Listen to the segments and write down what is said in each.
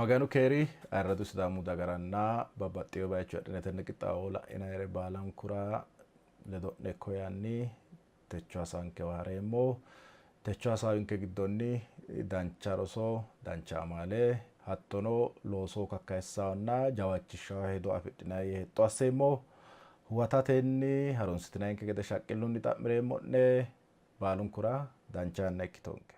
Maganu keeri ayirradu Sidaamu dagaranna babbaxxeyo bayicho heedhine tenne qixxaawo la'inayire baalankura ledo'ne ikko yaanni techo hasaankewa hareemmo. Techo hasaawinke giddonni dancha roso, dancha amaale, hattono loosoho kakkayissahonna jawaachishshawo hedo afidhinanni yee hexxo asseemmo. Huwatatenni harunsitinayinke gede shaqqillunni xa'mireemmo'ne. Baalunkura dancha yanna ikkitonke.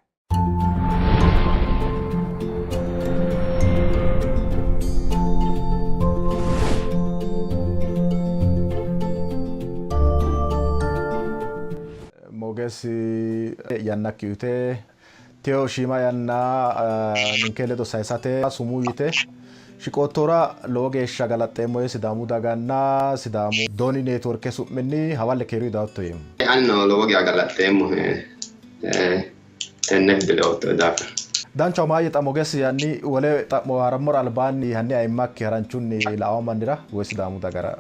Moges yannakki uyite teyo shiima yanna ninke ledo sayisate sumuu yite shiqoottohura lowo geeshsha galaxxeemmohe Sidaamu daganna Sidaamu Doni Neetworke su'minni hawalle keeruyi dayotto yeemmo. Anino lowo geya galaxxeemmohe tenne iddile oottoe daafira. Danchaho maayye xa Moges hanni wole xa'mo harammora albaanni hanni ayimmakki haranchunni la'awo mannira woy Sidaamu dagara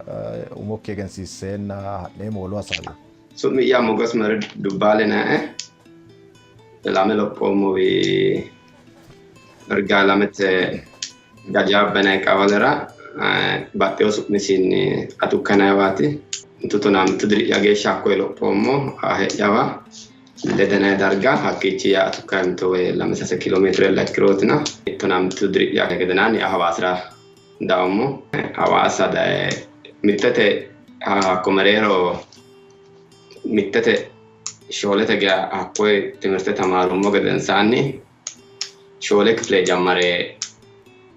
umokki egensiisseenna ha'neemmo wolu hasaawira. Su'mi'ya Moges Merid Dubbaale yinannie. Ilame lophoommowi Irgaalamete Gajaabba yinanni qawalera baxxeewo su'misinni Atukka yinanniwaati. Mittu tonaa mittu diri'ya geeshsha hakkoye lophoommo ahe'yawa lede yinanni darga hakkiichi yaa Atukka mito woy lame sase kiiloomeetirella ikkirootina tonaa mittu diri'ya gedenaanni Hawaasira dawummo. Hawaasa daye mittete hakko mereero mittete shoolete geya hakkoye timirte tamaarummo gedensaanni shoole kifile jammare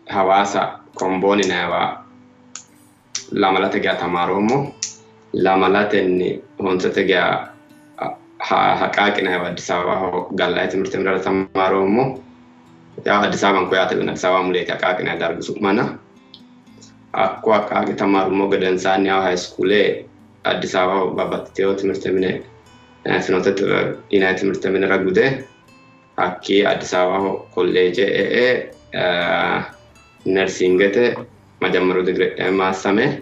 Hawaasa Kombooni yinanniwa lamalate geya tamaaroommo. Lamalatenni hontete geya Haqaaqi yinanniwa Addis Ababaho gallayi timirte minira tamaaroommo. Yaa Addis Ababanko yaate Addis Ababa muleeti Haqaaqi yinanni dargu su'mana. Hakko Haqaaqi tamaarummo gedensaanni yaw high school Addis Ababaho babbaxxiteyo timirte mine Finote Xibeb yinanni timirte minira gude hakkii Addis Ababaho kolleeje e'e nersingete majammaru digire maassame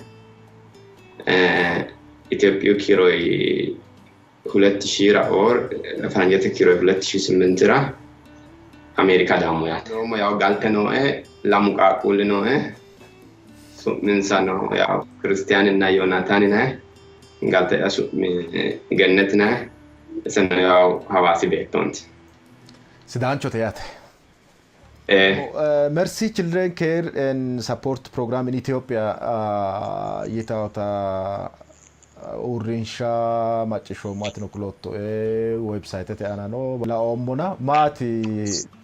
Itophiyu kiiroyi huletti shiira or faranjete kiiroyi huletti shii simmintira Ameerika daammo yaate. Yaw galte nooe, lamu qaaqquulli nooe, su'minsano yaw Kiristiyaaninna Yoonaataani yinanni, galte'ya su'mi Gennet yinanni, iseno yaw Hawaasi beettoonti. Sidaanchote yaate. Mercy Children Care and Support Program in Ethiopia yitawota uurrinsha macciishshoommo atino kuloottoe websayitete aanano laoommona maati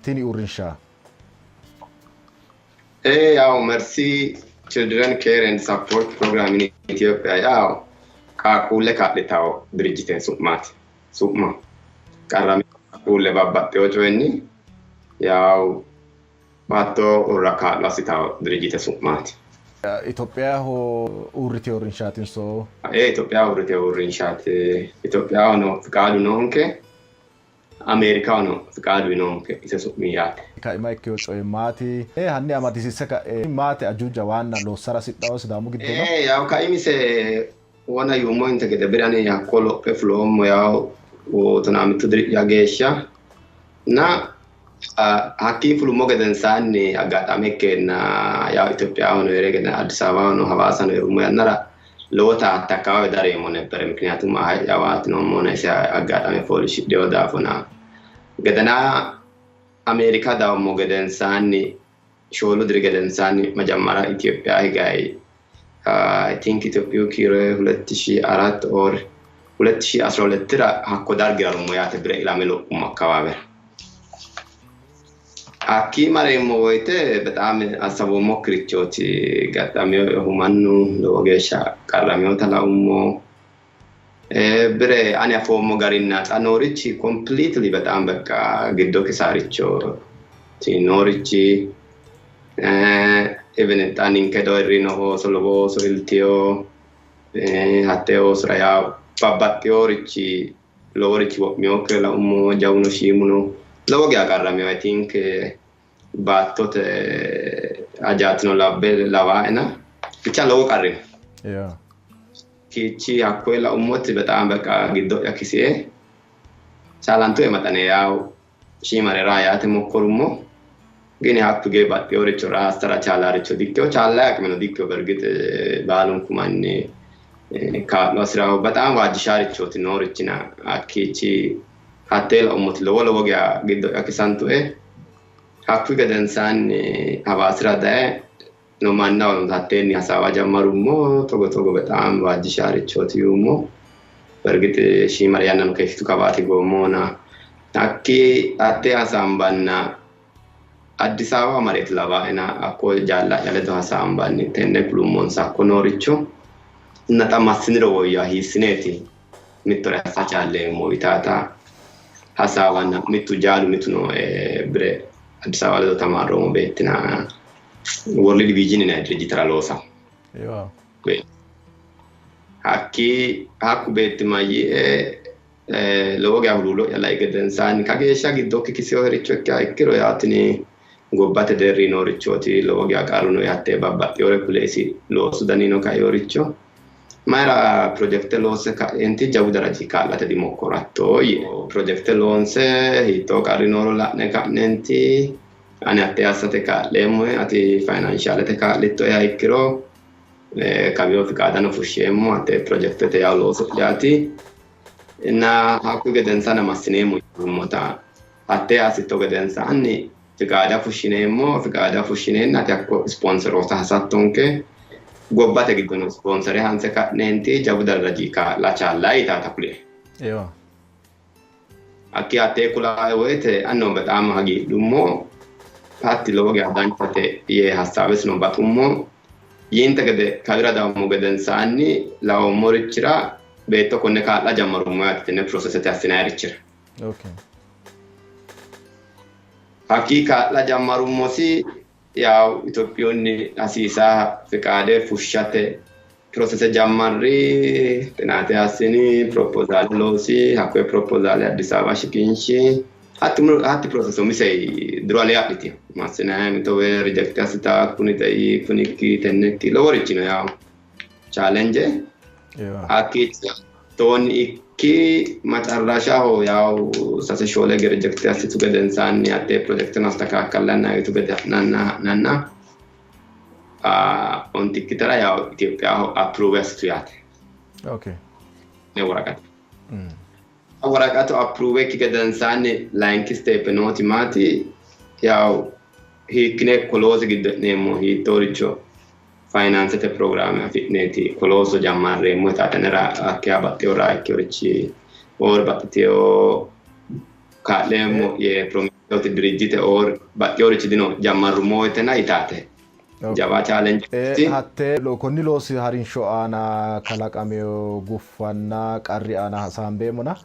tini uurrinsha? Ee yaw Mercy Children Care and Support Program in Ethiopia yaw qaaqquulle kaa'litawo dirijjite su'maati. Su'ma qarramino qaaqquulle babbaxxewo coyinni yaw baatto urra kaa'lo assitawo dirijjite su'maati. Itophiyaho uurritino uurrinshaatinso? Ee Itophiyaho uurritino uurrinshaati. Itophiyahono fiqaadu noonke. Ameerikahono fiqaadu noonke ise su'mi yaate. Kaima ikkino coyi maati? Hanni amadisiisse ka'e maate ajuuja waanna loossara hasidhawo Sidaamu giddo no? Ee yaw kaimise wona yuummohente gede birani hakko lophe fuloommo yaw tonaa mittu diri'ya geeshsha na hakkii fulummo gedensaanni aggaxame ikkeenna yaw Itophiyahono hee're gede Addis Ababahono Hawaasano hee'rummo yannara lowota hatte akkawaawe dareemmo nebbere mikiniyatum ahe'yawaati noommona ise aggaxame fooliishshidheyo daafona gedenaa Ameerika dawummo gedensaanni shoolu diri gedensaanni majammara Itophiya higayi I think Itophiyu kiiro huletti shii arat or huletti shii asira hulettira hakko dargira rummo yaate bire ilame lophummo akkawaawera. Hakkii mareemmo woyite bexaam assaboommokirichooti gaxaminohu mannu lowo geeshsha qarraminota laummo. Bire ani afoommo garinna xa noorichi completely bexaam beqqa giddo kisaarichooti noorichi even xa ninke doyirrino ooso lowo ooso iltiyo hattee oosora yaa babbaxxinorichi loworichi wo'minokkire laummo jawuno shiimuno lowo geya qarramino I think baattote hajaatino labbe lawaaena bicha lowo qarri no. Kiichi hakkoye laummoti bexaam beqa giddo'ya kisie chaalantue maxane yaw shiimare raa yaate mokkorummo. Gini hakku gee baxxeworicho raassara chaalaricho dikkeo chaalla aqimeno dikkeo bergit baalunku manni kaa'lo hasiraho bexaam waajjishaarichooti noorichina hakkiichi hattee laummoti lowo lowo geya giddo'ya kisantue. Hakkuyi gedensaanni Hawaasira daye no mannahono hatteenni hasaawa jammarummo togo togo bexaam waajjishaarichooti yuummo. Bergit shiimare yannano keeshshitu kawaati goommohona hakki hattee hasaambanna Addis Ababa mareeti lawaena hakko jaalla'ya ledo hasaambanni tenne kulummonsa hakko nooricho inna xa massiniro woyya hiissineeti mittore assa chaalleemmo yitaata hasaawanna mittu jaalu mittu no bire Addis Ababa ledo tamaarroommo beettina World Vision yinanni dirijjitera loosa. Hakki hakku beetti mayyie lowo geya huluullo'ya lai gedensaanni kageeshsha giddokki kisinohericho ikkiha ikkiro yaa tini gobbate deerri noorichooti lowo geya qarru no yatte babbaxxinore kule isi loosu danino kainoricho mayira pirojekte loosse ka'eenti jawu daraji kaa'late dimokkoratto yie pirojekte loonse hiittoo qarri nooro la'ne ka'neenti ani hatte assate kaa'leemmohe ati fayinanshaalete kaa'littoeha ikkiro kawiyo fiqaadano fushsheemmo hatte pirojektete yawo looso'yaati inna hakku gedensaanni massineemmo yuummota hattee assitto gedensaanni fiqaada fushshineemmo fiqaada fushshineenna ati hakko ispoonseroota hasattonke gobbate giddono ispoonsere hanse ka'neenti jawu daraji kaa'la chaalla yitaata kulie. Hakki hattee kulaae woyite anino bexaam hagiidhummo. Hatti lowo geya danchate yee hassaawesino baxummo. Yiinte gede kawira dawummo gedensaanni laoommorichira beetto konne kaa'la jammarummo yaate tenne pirosesete assinayirichira. Hakkii kaa'la jammarummosi yaw Itophiyunni hasiisaa fiqaade fushshate pirosese jammarri, xinaate assini, piropozaale loosi, hakkoye piropozaale Addis Ababa shiqinshi. Hatti hatti pirosese umise diru alee adhitino. Massinayi mito reject assita kuni xei kuni ikki tenne ikki loworichi no yaw challenge. Hakkiichi tooni ikki macarrashaho yaw sase shoole hige reject assitu gedensaanni hattee pirojekiteno astakaakkallanna yitu gede ha'nanna ha'nanna ontikkitara yaw Itophiyaho approve assitu yaate. Ne woraqata. Woraqatu approve ikki gedensaanni layinki step nooti maati yaw hiikkine koloosi giddo e'neemmo hiittooricho fayinaansete pirogiraame afi'neeti kolooso jammarreemmo yitaate anera hakkeya baxxewo raa ikkeworichi or baxxitewo kaa'leemmo yee promisewoti dirijjite or baxxeworichi dino jammarrummo woytena yitaate jawa challenge. Hatte konni loosi harinsho aana kalaqamino guffanna qarri aana hasaambeemmona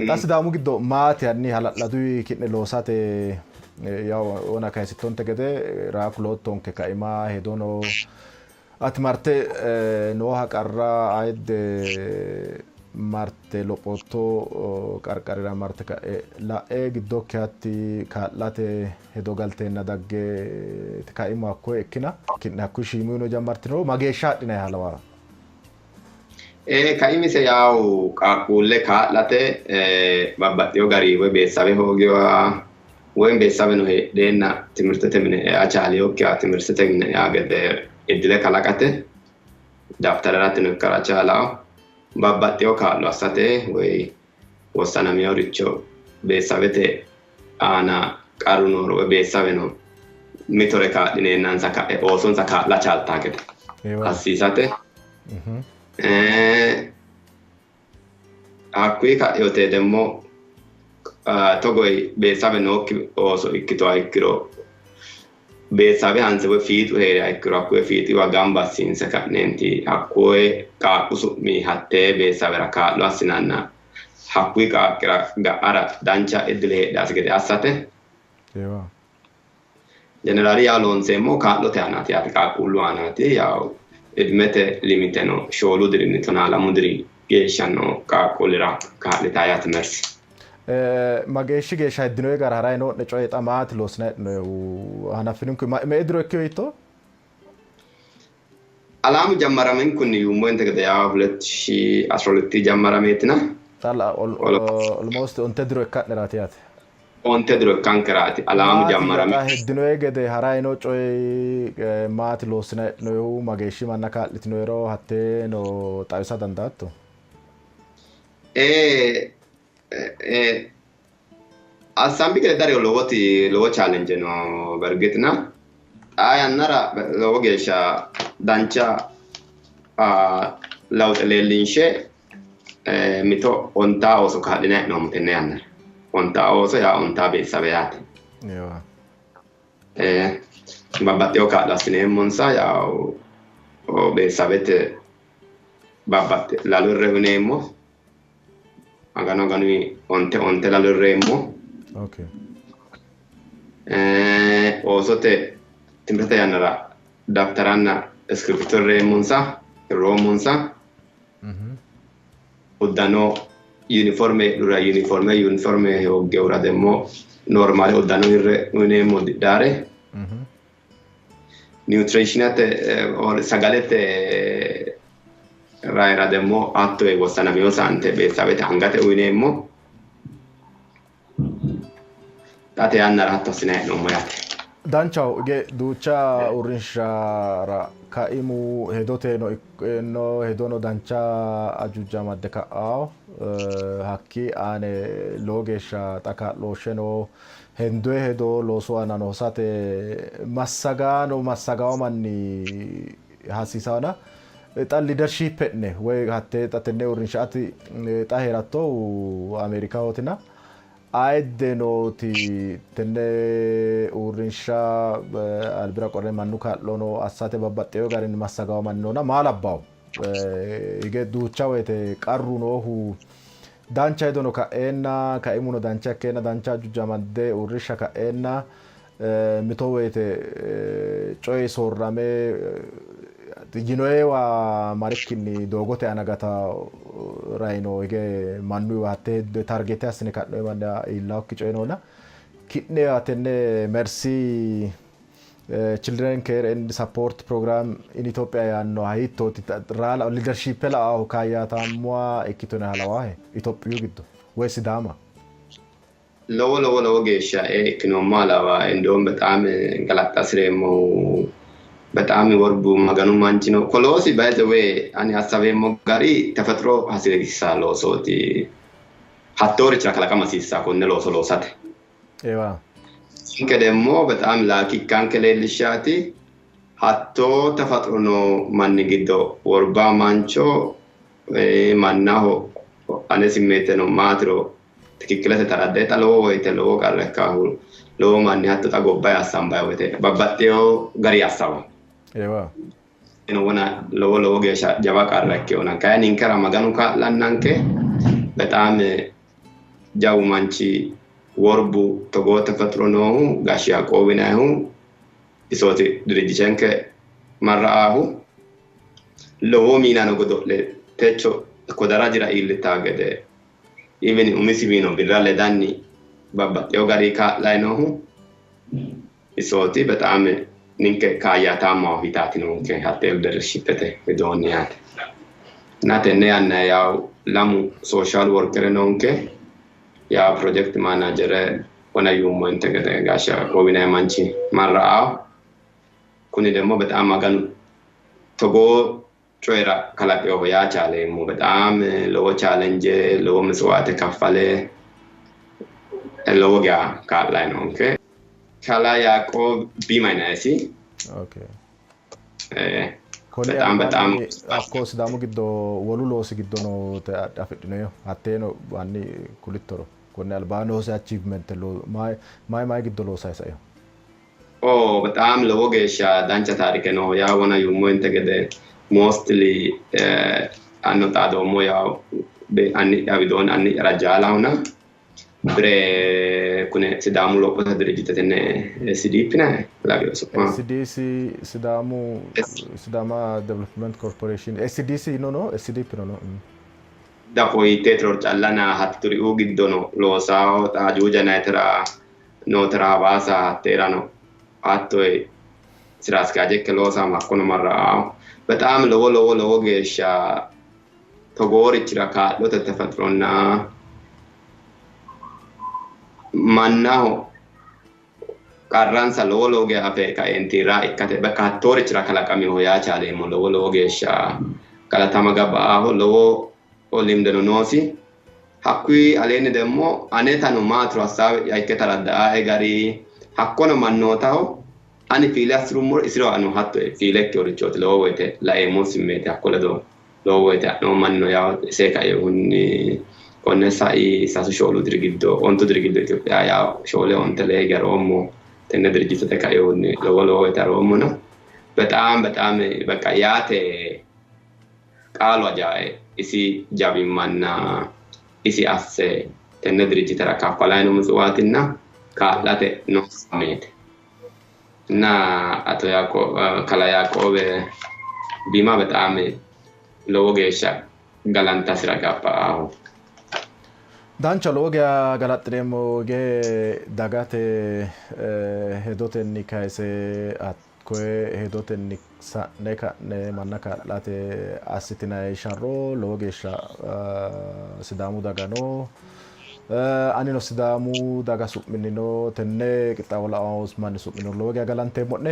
xa Sidaamu giddo maati hanni hala'ladu ki'ne loosate yawo wona kayisittonte gede raaku loottonke kaima hedono ati marte nooha qarra ayidde marte lophootto qarqarira marte ka'e la'e giddokki hatti kaa'late hedo galteenna dagge kaimu hakkoye ikkina ki'ne hakkuyi shiimuyino jammartinoro mageeshsha hadhinayiha lawa? Kaimise yawu qaaqquulle kaa'late babbaxxewo gari woy beessawe hoogiwa woy beessaweno heedheenna timirtete mine ea chaalinokkiha timirtete mine ea gede iddile kalaqate daftarerano ikkara chaalawo babbaxxewo kaa'lo assate woy wossanameworicho beessawete aana qarru nooro woy beessaweno mitore kaa'lineennansa ka'e oosonsa kaa'la chaaltaa gede assiisate. Hakkuyi ka'eyote demmo togoyi beessawe nookki ooso ikkitoha ikkiro beessawe hanse woy fiixu hee'riha ikkiro hakkuye fiixiwa gamba assiinse ka'neenti hakkuye qaaqqu su'mi hattee beessawera kaa'lo assinanna hakkuyi qaaqqira ga'ara dancha iddile heedhasi gede assate. Jeneraali yaa loonseemmo kaa'lote aanaati yaate qaaqquullu aanaati yaw idmete limiteno 4 dirinni 12 diri geeshsha noo qaaqquullira kaa'litaa yaate Mersi. Mageeshshi geeshsha heddinoyi gara harayi noo'ne coyi xa maati loosinayi hee'noyihu hanaffininku me''e diro ikkiyo yiitto? Alaamu jammaramenkunni yuummoyinte gede yaa 2012 jammarameetina. Xa almost onte diro ikka'neraati yaate. Onte diro ikkankeraati alaamu jammarame. Heddinoye gede harayino coyi maati loossina hee'noyehu mageeshshi manna kaa'litinoyero hatteeno xawisa dandaatto? Assambi gede dariyo lowoti lowo challenge no bergitina xaa yannara lowo geeshsha dancha lawuxe leellinshe mito 10 ooso kaa'lina hee'noommo tenne yannara. 10 ooso yaa 10 beessabe yaate. Babbaxxewo kaa'lo assineemmonsa yaa beessabete babbaxxe lalu irre uyineemmo. Aganu aganuni 9 lalu irreemmo. Oosote timirtete yannara daftaranna iskiripto irreemmonsa irroommonsa. Uddano uniforme dura uniforme hooggeura demmo normale uddano irre uyineemmo didhaare. Nutritionate sagalete raira demmo hatto wossanamino saante beessabete angate uyineemmo. Xate yannara hatto assinayi hee'noommo yaate. Danchaho hige duucha uurrinshara kaimu hedoteno no hedono dancha ajuuja amadde ka'ao hakki aane lowo geeshsha xa kaa'looshsheno hendoye hedo loosu aana hosate massagaano massagawo manni hasiisaana xa leadership e'ne woy hatte xa tenne uurrinsha ati xa hee'rattohu Ameerikahotina ayidde nooti tenne uurrinsha albira qolle mannu kaa'lono assate babbaxxewo garinni massagawo manni noona maa labbawo hige duucha woyte qarru noohu dancha hedono ka'eenna kaimuno dancha ikkeenna dancha ajuuja amadde uurrinsha ka'eenna mito woyte coyi soorrame yinoyewa marikkinni doogote aana gata raino hige mannuyiwa hatte targete assine ka'noye manni iillawokki coyi noona ki'ne tenne Mercy Children Care and Support Program in Ethiopia yaannoha hiittooti raala leadership la'ahu kaayyaataammoa ikkitone halawaahe Itophiyu giddo woy Sidaama? Lowo lowo lowo geeshsha ikkinoommoha lawa እንደውም በጣም galaxxa hasireemmohu በጣም worbu maganu manchi no koloosi by the way ani assabeemmo gari tefetro hasiisa loosooti hattoorichira kalaqama hasiissa konne looso loosate. Ewa. Ninke demmo በጣም laaki ikkanke leellishshaati hattoo tefatro noo manni giddo worba mancho mannaho ane simmeeteno maatiro tikikkilete taradde xa lowo woyte lowo qarra ikkaahu lowo manni hatto xa gobbayi assambayi woyte babbaxxewo gari assawa. Ewa. Wona lowo lowo geeshsha jawa qarra ikkewona kayi ninkera maganu kaa'lannanke በጣም jawu manchi worbu togoo tefetro noohu Gashi Yaaqoob yinayihu isooti dirijjitenke marra'aahu lowo miinano godo'le techo ko darajira iillitaa gede even umisiwiino birra ledanni babbaxxewo gari kaa'layi noohu isooti በጣም ninke kaayyaataammaho yitaati noonke hattee leadershipete widoonni yaate. እና tenne yanna yaw lamu social worker noonke yaa project manager wona yuummointe gede Gashi Yaaqoob yinayi manchi marra'aaho kuni ደግሞ በጣም maganu togoo coyira kalaqewoho yaa chaaleemmo በጣም lowo challenge lowo mitswaate kaffale lowo geya kaa'layi noonke. Kalaa Yaaqoob Biima yinayisi. Konne በጣም በጣም hakko Sidaamu giddo wolu loosi giddo noote afidhinoyo hatteeno hanni kulittoro konne albaanni noose achievement mayi mayi giddo loosayi saino? Oh በጣም lowo geeshsha dancha taarike no yaa wona yuummointe gede mostly anno xaadoommo yaw anni'ya widoonni anni'yara jaalahona bire kune Sidaamu lophote dirijjite tenne SDP yinayi lawino su'ma. SDC Sidaamu Sidaama Development Corporation SDC no no SDP no no. Dafo hiitteetiro callana hatturiuu giddono loosawo xa ajuuja nayitera nootera Hawaasa hatteerano hatto sira askiyaaje ikke loosaamo hakkono marra'aaho በጣም lowo lowo lowo geeshsha togoorichira kaa'lote tefetronna Mannaho qarransa lowo lowo geeshsha afe kaeentira ikkate bakka hattoorichira kalaqaminoho yaa chaaleemmo. Lowo lowo geeshsha galatama gabba'aho, lowo limdeno noosi. Hakkuyi aleenni demmo anetano maatiro hassaawe'ya ikke tarada'ae gari hakkono mannootaho ani fiile assirummoro isiro ano hatto fiile ikkeworichooti lowo woyite laeemmo simmeete hakko ledo lowo woyite ha'noo mannino yaa isee kaeehunni konne sai 3 4 diri giddo 9 diri giddo Itophiya yaa 4 9 lee hige haroommo tenne dirijjitete kaeehunni lowo lowo woyite haroommona በጣም በጣም በቃ yaate qaalu ajaae isi jawimmanna isi asse tenne dirijjitera kaffalayi no mitsuwaatinna kaa'late noo simmeete እና አቶ ከላ ያዕቆብ ቢማ በጣም lowo geeshsha galantasira gabba'aho. Dancha lowo geya galaxxineemmo ge dagate hedotenni kayise hakkoye hedotenni sa'ne ka'ne manna kaa'late assitinayi sharro lowo geeshsha Sidaamu dagano anino Sidaamu daga su'minnino tenne qixxaawo la'awo manni su'minnino lowo geya galanteemmo'ne.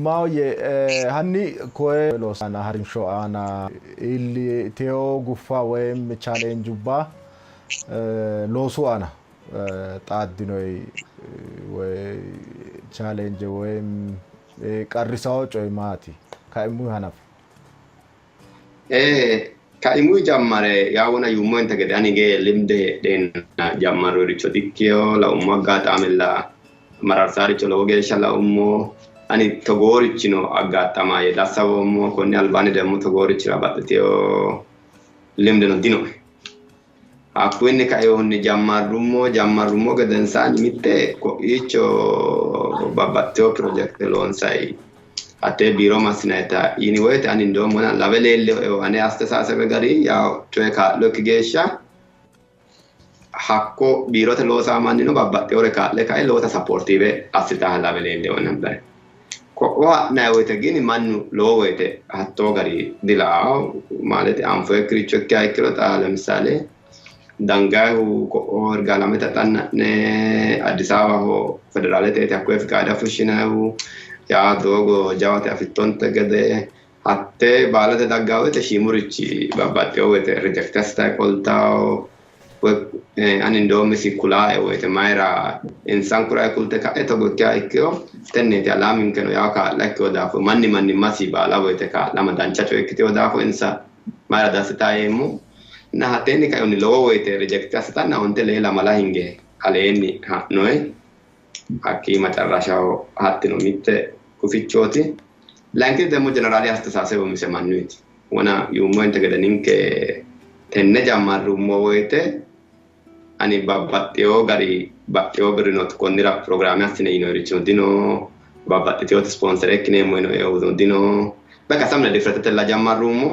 Maahoyye hanni koye loosu harinsho aana iilliteyo guffa woyim chaalenjubba loosu aana xaaddinoyi woy challenge woyim qarrisawo coyi maati? Kaimuyi hanafi. Kaimuyi jammare yaawona yuummoyinte gede ani ge limde heedheenna jammarroyiricho dikkeyo laummo aggaxaamella mararsaaricho lowo geeshsha laummo ani togoorichino aggaxama yee dassawoommo konni albaanni demmo togoorichira baxxiteyo limdeno dinoe. Hakkunni kaehunni jammarrummo gedensaanni mitte ko'iicho babbaxxiteyo pirojekte loonsayi hattee biiro massinayita yini woyite ani ndoommona lawe leelleoe ane astesaasebe gari yaw coye kaa'lo ikki geeshsha hakko biirote loosaa mannino babbaxxeyore kaa'le kae lowota sappoortiive assitaha lawe leelleoe nabbare. Ko'o ha'nayi woyite gini mannu lowo woyite hattoo gari dila'ao maalete anfoyikkiricho ikkiha ikkiro xa lemisale dangayihu ko'o Irgaalamete xanna'ne Addis Ababaho federaaleteeti hakkoye fiqaade fushshinayihu yaa doogo jawate afittonte gede hatte baalate daggaa woyite shiimurichi babbaxxeyo woyite reject assitayi qoltawo woy ani ndoomisi kulaae woyite mayira insankura kulte ka'e togo ikkiha ikkiro tenneeti alaaminkeno yaa kaa'la ikkeyo daafo manni mannimmasi baala woyite kaa'lama dancha coye ikkiteyo daafo insa mayira dassitaa yeemmo na hatteenni kaehunni lowo woyite reject assitanna 2 lee lamala hinge aleenni ha'noe hakkii macarrashaho hattino mitte gufichooti. Layinkiti demmo jeneraali astesaasebe umise mannuyti wona yuummoyinte gede ninke tenne jammarrummo woyite ani babbaxxeyo gari baxxeyo birrino konnira pirogiraame assine yinoyirichino dino babbaxxiteyooti sponsere ikkineemmo yinoyewuno dino በቃ samne difretetella jammarrummo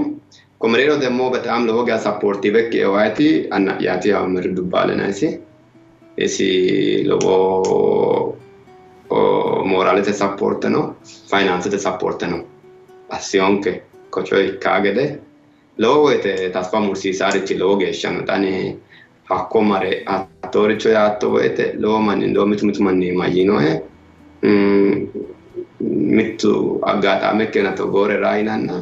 komereero demmo በጣም lowo geya sappoortiive ikkeewaati anna'yaati yaw Merri Dubbaalenayisi isi lowo mooraalete sappoorte no faayinaansete sappoorte no assiyonke ko coyi ikkaa gede lowo woyite tasfa mursiisaarichi lowo geeshsha no xani hakko mare hattooricho yaatto woyite lowo manni ndoo mitu mitu manni mayyinoe mittu aggaxaame ikkeena togoore raa yinanna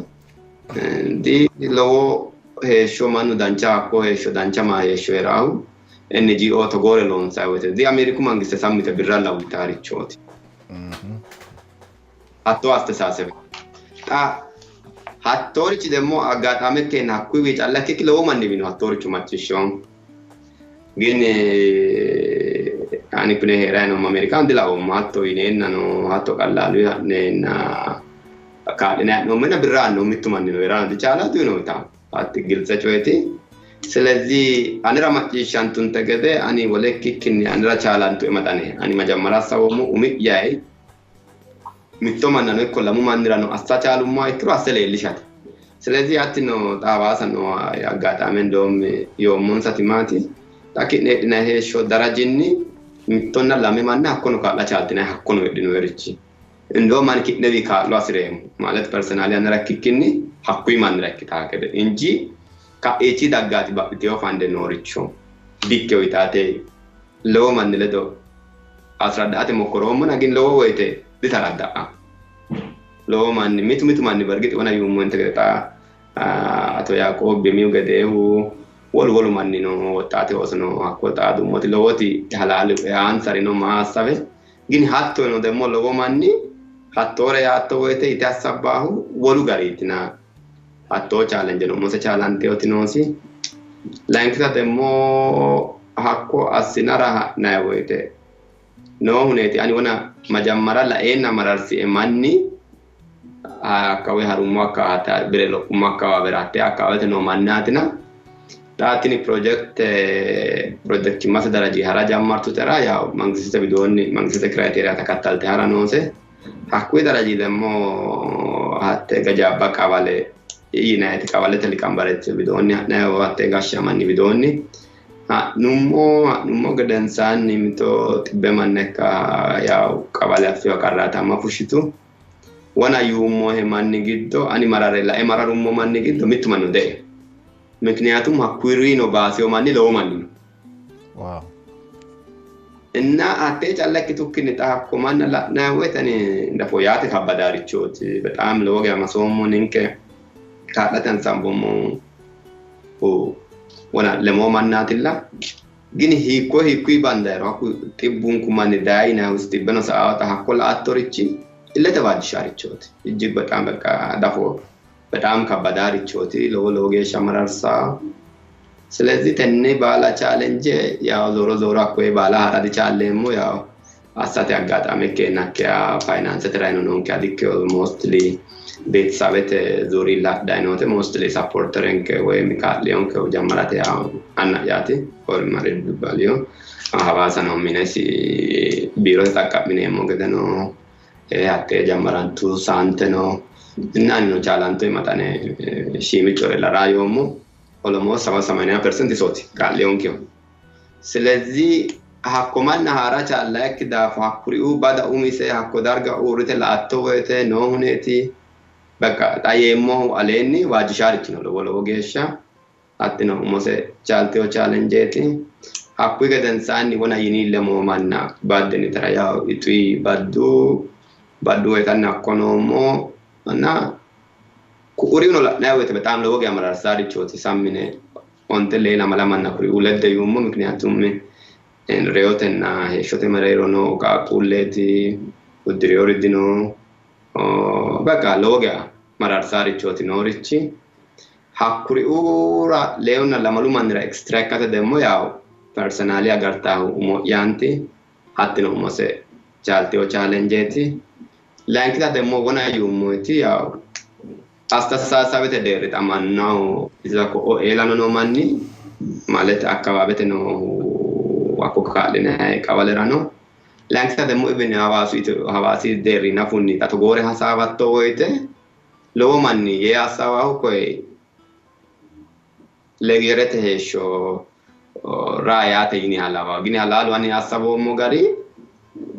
di lowo heeshsho mannu dancha hakko heeshsho dancha maa heeshsho heeraahu NGO togoore loonsayi woyite di Ameeriku mangiste sammite birralla uyitaarichooti. Hattoo astesaasebe xa hattoorichi demmo aggaxaame ikkeenna hakkuyiwi calla ikkikki lowo manni wino hattooricho macciishshoommo. Gin ani kune heerayi noommo Ameerikaho dilaoommo hatto yineennano hatto qallaaluyi ha'neenna kaa'linayi ha'noommoyina birra aannohu mittu mannino heerano dichaalaatu yino yitawo hatti giltse coyeti. ስለዚህ anera macciishshantunte gede ani wole ikkikkinni anera chaalantue maxane ani majammara assawoommo umi'yayi mitto mannano ikko lamu mannirano assa chaalummoha ikkiro asse leellishate. ስለዚህ hattino xa Hawaasa noo aggaxaame ndoommi yoommonsati maati xa ki'ne heedhinayi heeshsho darajinni mittonna lame manna hakkono kaa'la chaaltinayi hakkono heedhinoyerichi እንደውም ani ki'newi kaa'lo hasireemmo ማለት personally anera ikkikkinni hakkuyi mannira ikkitaa gede inji ka'iichi daggaati baxxiteyo fande nooricho dikke uyitaate lowo manni ledo አስረዳት ሞክሮምና ግን lowo woyte ditaradda'a lowo manni mitu mitu manni bargix wona yuummonte gede xa አቶ ያዕቆብ bemiu gedeehu wolu wolu manni no woxxaate oosono hakko xaadummoti lowoti halaalu aansarino maa assabe ግን hattono ደግሞ lowo manni hattoore yaatto woyte ite assabbaahu wolu gariitina hattoo challenge no umose chaalanteoti noosi layinkita ደግሞ hakko assinara ha'nayi woyte noohuneeti ani wona majammara la'eenna mararsie manni hakkawe harummo akka bire lophummo akkawaawera hattee akkawaawete noo mannaatina xa tini projekte projektimmate daraji hara jammartutera yaw mangisite widoonni mangisite criteria takkattalte hara noose hakkuyi daraji ደግሞ hatte gajaabba qawale yinayiti qawalete liqambarete widoonni ha'nayi hatte gashshamanni widoonni ha'nummo gedensaanni mito xibbe manna ikka yaw qawale affewa qarraatamma fushshitu wona yuummohe manni giddo ani marare lae mararummo manni giddo mittu manni de'e ምክንያቱም hakkuyrino baasewo manni lowo manni no Wow. እና hattee calla ikkitukkinni xa hakko manna la'nayi woyte ani dafo yaate kabbadaarichooti በጣም lowo geya masoommo ninke kaa'late ansambommo wona lemoo mannaatilla gini hiikko hiikkuyi bandayiro hakku xibbunku manni dayi yinayihu xibbeno sa'aata hakko la'attorichi illete waajjishaarichooti እጅግ በጣም በቃ dafo በጣም kabbadaarichooti lowo lowo geeshsha mararsaa ስለዚህ tenne baala challenge ያው ዞሮ ዞሮ hakkoye baala hara dichaalleemmo ያው assate አጋጣሚ ikkeenna faayinaansete raino noonkeha dikkeo mostly ቤተሰብete ዙሪላ hadhayi noote mostly supporterenke woyim kaa'liyonke jammarate yaw anna'yaati ormari dubbaliyo Hawaasa no minesi biirote xaqqa'mineemmo gede no hattee jammarantu saante no እና anino chaalanto maxane shiimicore lara yoommo almost ሰባ ሰማንያ percent isooti kaa'liyonkeho ስለዚህ hakko manna haara chaallayikki daafo hakkuriuu bada umise hakko darga uurrite la'atto woyte noohuneeti በቃ xa yeemmohu aleenni waajjishaarichi no lowo lowo geeshsha hattino umose chaalteyo challengeeti hakkuyi gedensaanni wona yini lemoo manna baddennitara yaw ixuyi baddu baddu woytanni hakko noommo እና ku'uriuno la'nayi woyte በጣም lowo geya mararsaarichooti sammine onte lee lamala manna kuriuu ledde yuummo ምክንያቱም reyotenna heeshshote mereero noo qaaqquulleeti uddireyori dino በቃ lowo geya mararsaarichooti noorichi hakkuriuura leewunna lamalu mannira extra ikkate ደግሞ yaw personali agartaahu umo'yaanti hattino umose chaalteyo challengeeti layinkita ደግሞ wona yuummoyti yaw አስተሳሰብete deerri xa mannaho isa ko'o eelano noo manni ማለት አካባቢete noohu hakko kaa'linayi qawalera no layinkita ደግሞ even hawaasu hawaasi deerri nafunni xa togoore hasaawatto woyte lowo manni yee assawaahu koye legerete heeshsho raa yaate yiniha lawawo gini halaalu ani assawoommo gari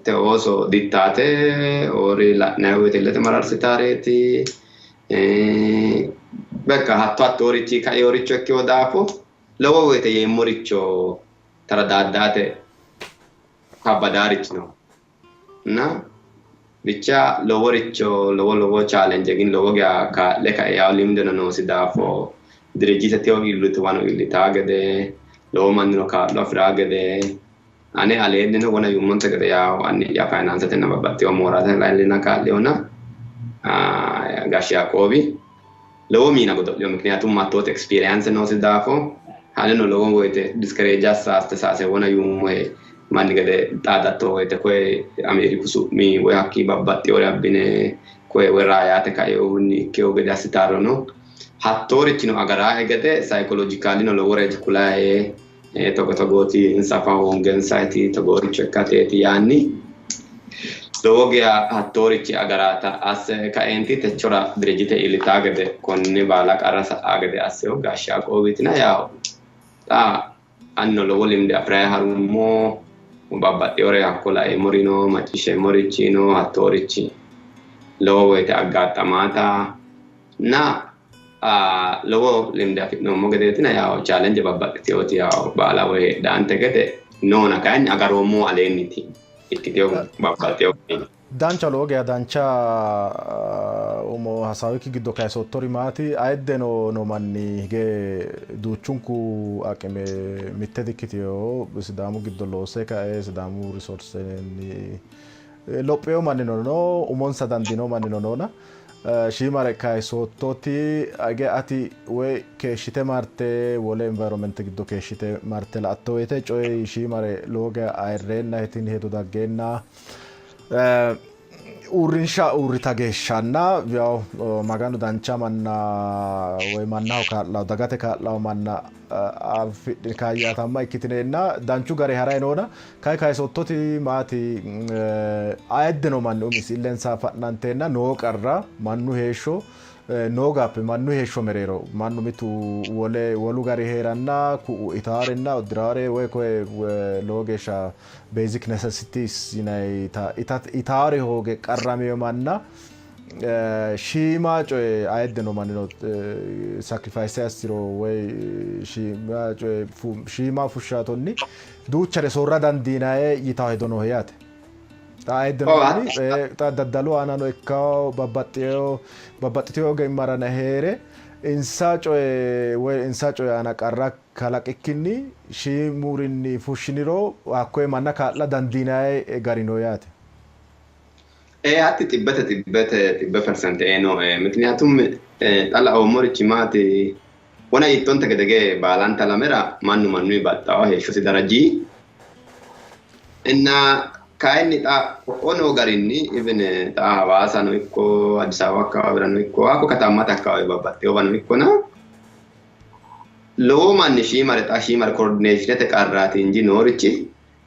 te ooso dittaate ori la'nayi woyte illete mararsitaareeti በቃ hatto hattoorichi kaeoricho ikkewo daafo lowo woyte yeemmoricho taradaaddate kabbadaarichi no እና ብቻ loworicho lowo lowo challenge ግን lowo geya kaa'le kae yaw limdeno noosi daafo dirijjite tewo iillituwano iillitaa gede lowo mannino kaa'lo afiraa gede ane aleennino wona yuummonte gede yaw anni'ya faayinaansetenna babbaxxewo moorate laillina kaa'leyona ጋሽ ያዕቆቢ lowo miina godo'lino ምክንያቱም hattooti experience noosi daafo aneno lowo woyte discourage assa aste saase wona yuummohe manni gede xaadatto woyte koye Ameeriku su'mi woy hakkii babbaxxewore abbine koye woy raayaate kaeohunni ikkewo gede assitarono hattoorichino agaraae gede psychologicalino loworeeti kulaye togo togooti insa afa hoongensayti togooricho ikkateeti yaanni lowo geya hattoorichi agaraata asse kaeenti techora dirijjite iillitaa gede konne baala qarra sa'aa gede assewo gaashshe Yaaqoobiitina yaw xa anino lowo limde afirayi harummo babbaxxewore hakko laeemmori no macciishsheemmorichi no hattoorichi lowo woyte aggaxxamaata na lowo limde afi'noommo gedeetina yaw challenge babbaxxiteyooti yaw baala woy heedhaante gede noona kayinni agaroommo aleenniti. Ikkiteyo babbaxxeyo garinni. Dancha, lowo geya dancha. Umo hasaawikki giddo kayisoottori maati? Ayiddeno noo manni hige duuchunku aqime mitte dikkitino. Sidaamu giddo loose kae Sidaamu resourcenni lopheyo mannino no, umonsa dandiino mannino noona, shiimare kayisoottoti hige ati woy keeshshite marte wole environment giddo keeshshite marte la''atto woyte coyi shiimare lowo geya ayirreenna tini hedo daggeenna uurrinsha uurrita geeshshanna yaw Maganu dancha manna woy mannaho kaa'lawo, dagate kaa'lawo manna afidhine kaayyaatamma ikkitineenna danchu gari haray noona, kay kayisottoti maati? Ayiddino manni umisi illensa fa'nanteenna noo qarra, mannu heeshsho noo gaappe, mannu heeshsho mereero mannu mitu wole wolu gari hee'ranna ku'u itaarenna uddiraare woy koye lowo geeshsha basic necessities yinayita itaare hooge qarramino manna shiima coye ayiddino mannino sacrifice assiro woy shiima coye shiima fushshaatonni duuchare soorra dandiinaye yitawo hedo noohe yaate. Xa ayiddino manni xa daddalu aanano ikkawo babbaxxino babbaxxitino ogimmarano heere insa coye woy insa coye aana qarra kalaqikkinni shiimurinni fushshiniro hakkoye manna kaa'la dandiinanni gari no yaate. Ee, hatti xibbete xibbete xibbe percent ee nooe. Mikniyaatum xa laoommorichi maati, wona yiittonte gede ge baalanta lamera mannu mannuyi baxxawo heeshshosi daraji inna kayinni xa ko'o noo garinni even xa Hawaasano ikko Addis Ababa akkawaawirano ikko hakko katammate akkawaawi babbaxxewowano ikkona lowo manni shiimare xa shiimare koordineeshinete qarraati inji noorichi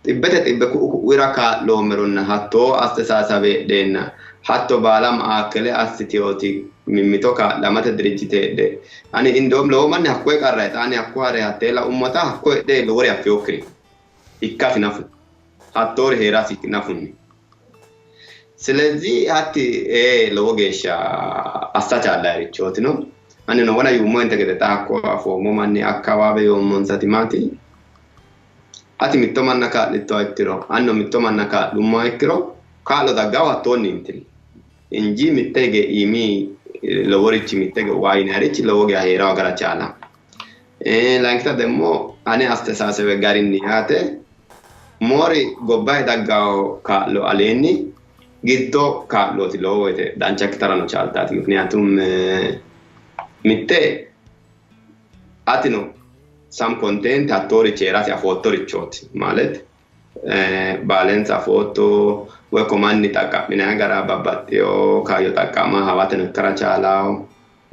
xibbete xibbe ku'u ku'uira kaa'loommeronna hattoo asse saasawe heedheenna hatto baala ma'aakkele assiteyooti mimmito kaa'lamate dirijjite heedhe ani indoom lowo manni hakkoye qarra xa ani hakko hare hattee laummota hakko heedhe lowori affeyokkiri ikkasi nafu hattoori hee'rasi nafunni. Silezi hatti ee lowo geeshsha assa chaallayirichootino. Anino wona yuummohente gede xa hakko afoommo manni akkawaawe yoommonsati maati? Ati mitto manna kaa'littoha ikkiro, anino mitto manna kaa'lummoha ikkiro, kaa'lo daggahu hattoonniintilla. Inji mitte hige iimi loworichi mitte hige uwa yinayirichi lowo geya hee'rawo gara chaala. Layinkita demmo ane astesaasewe garinni yaate moori gobbayi daggawo kaa'lo aleenni giddo kaa'looti lowo woyte dancha ikkitarano chaaltaati. Mikniyaatum mitte atino some content hattoorichi hee'rasi afoottorichooti ማለት baalensa afootto woy komanni xaqqa'minanni gara babbaxxeyo kaayyo xaqqa'ma hawateno ikkara chaalawo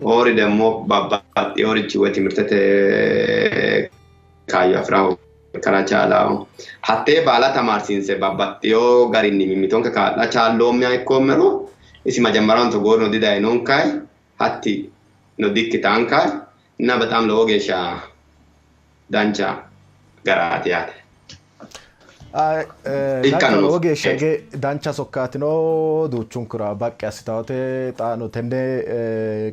ori demmo babbaxxeyorichi woy timirtete kaayyo afi'ra ikkara chaalawo hattee baala tamaarsiinse babbaxxeyo garinni mimmitonke kaa'la chaalloommiha ikkoommero isi majammaranto togoorino didayinonkayi hatti no dikkitaankayi እና በጣም lowo geeshsha dancha garaati yaate. Dancha, lowo geeshsha hige dancha sokkaatino duuchunkura baqqi assitawote. Xaano tenne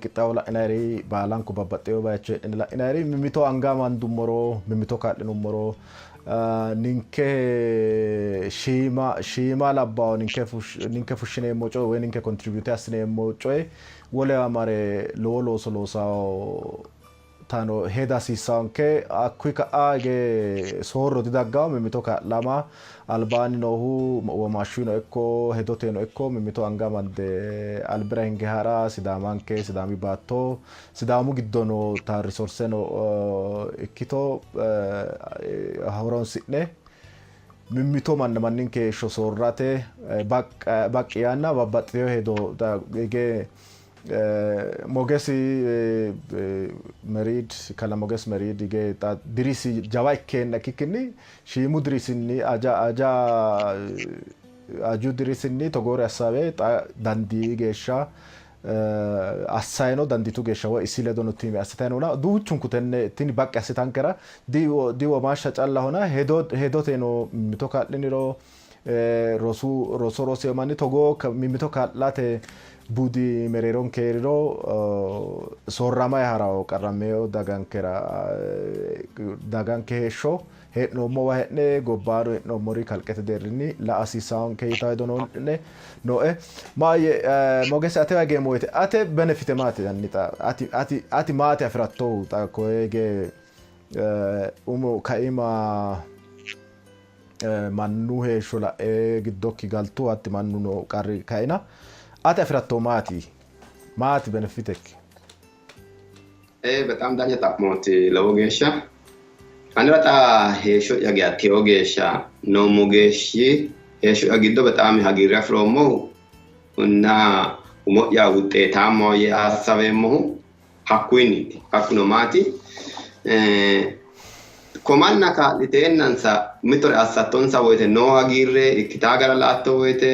qixxaawo la'inayiri baalanku babbaxxeyo bayicho heedhine la'inayiri mimmito anga amandummoro, mimmito kaa'linummoro, ninke shiima shiima labbawo ninke fushshineemmo coye woy ninke contribute assineemmo coye wolewa mare lowo looso loosawo tano heda hasiissanke. Hakkuyi ka'a hige soorro didaggawo. Mimmito kaa'lama albaanni noohu womaashshuyino ikko hedoteno ikko mimmito anga amande albira hinge ha'ra Sidaamanke, Sidaami baatto, Sidaamu giddo noota risorseno ikkito horonsi'ne mimmito manna manninke heeshsho soorrate baqqi yaanna babbaxxiteyo hedo hige Mogesi Meriid, Kala Moges Meriid hige xa dirisi jawa ikkeenna ikkikkinni shiimu dirisinni aja aja aju dirisinni togoore assawe xa dandii geeshsha assayino, dandiitu geeshsha woy isi ledo no tiime assitayi noona, duuchunku tenne tini baqqi assitankera diwomaashsha callahona hedoteno mimmito kaa'liniro, rosu roso rosino manni togoo mimmito kaa'late budi mereeronke hee'riro soorramayi harawo qarrammeeyo dagankera daganke heeshsho hee'noommowa hee'ne gobbaano hee'noommori kalqete deerrinni la hasiissaonke yitaa hedo nooe. Maayye Mogese atewa higeemmo woyte ate benefite maati hanni xa ati ati ati maati afi'rattohu xa koye hige umo kaima mannu heeshsho la'e giddokki galtu hatti mannu noo qarri kaina ati afi'rattohu maati maati benefitekki? Ee, በጣም dancha xa'mooti lowo geeshsha. Anera xa heeshsho'ya geya teyo geeshsha noommo geeshshi heeshsho'ya giddo በጣም hagiirre afi'roommohu እና umo'ya wuxxeetaammaho yee assaweemmohu hakkuyinniiti. Hakkuno maati? Komanna kaa'liteennansa mitore assattonsa woyite noo hagiirre ikkitaa gara la''atto woyite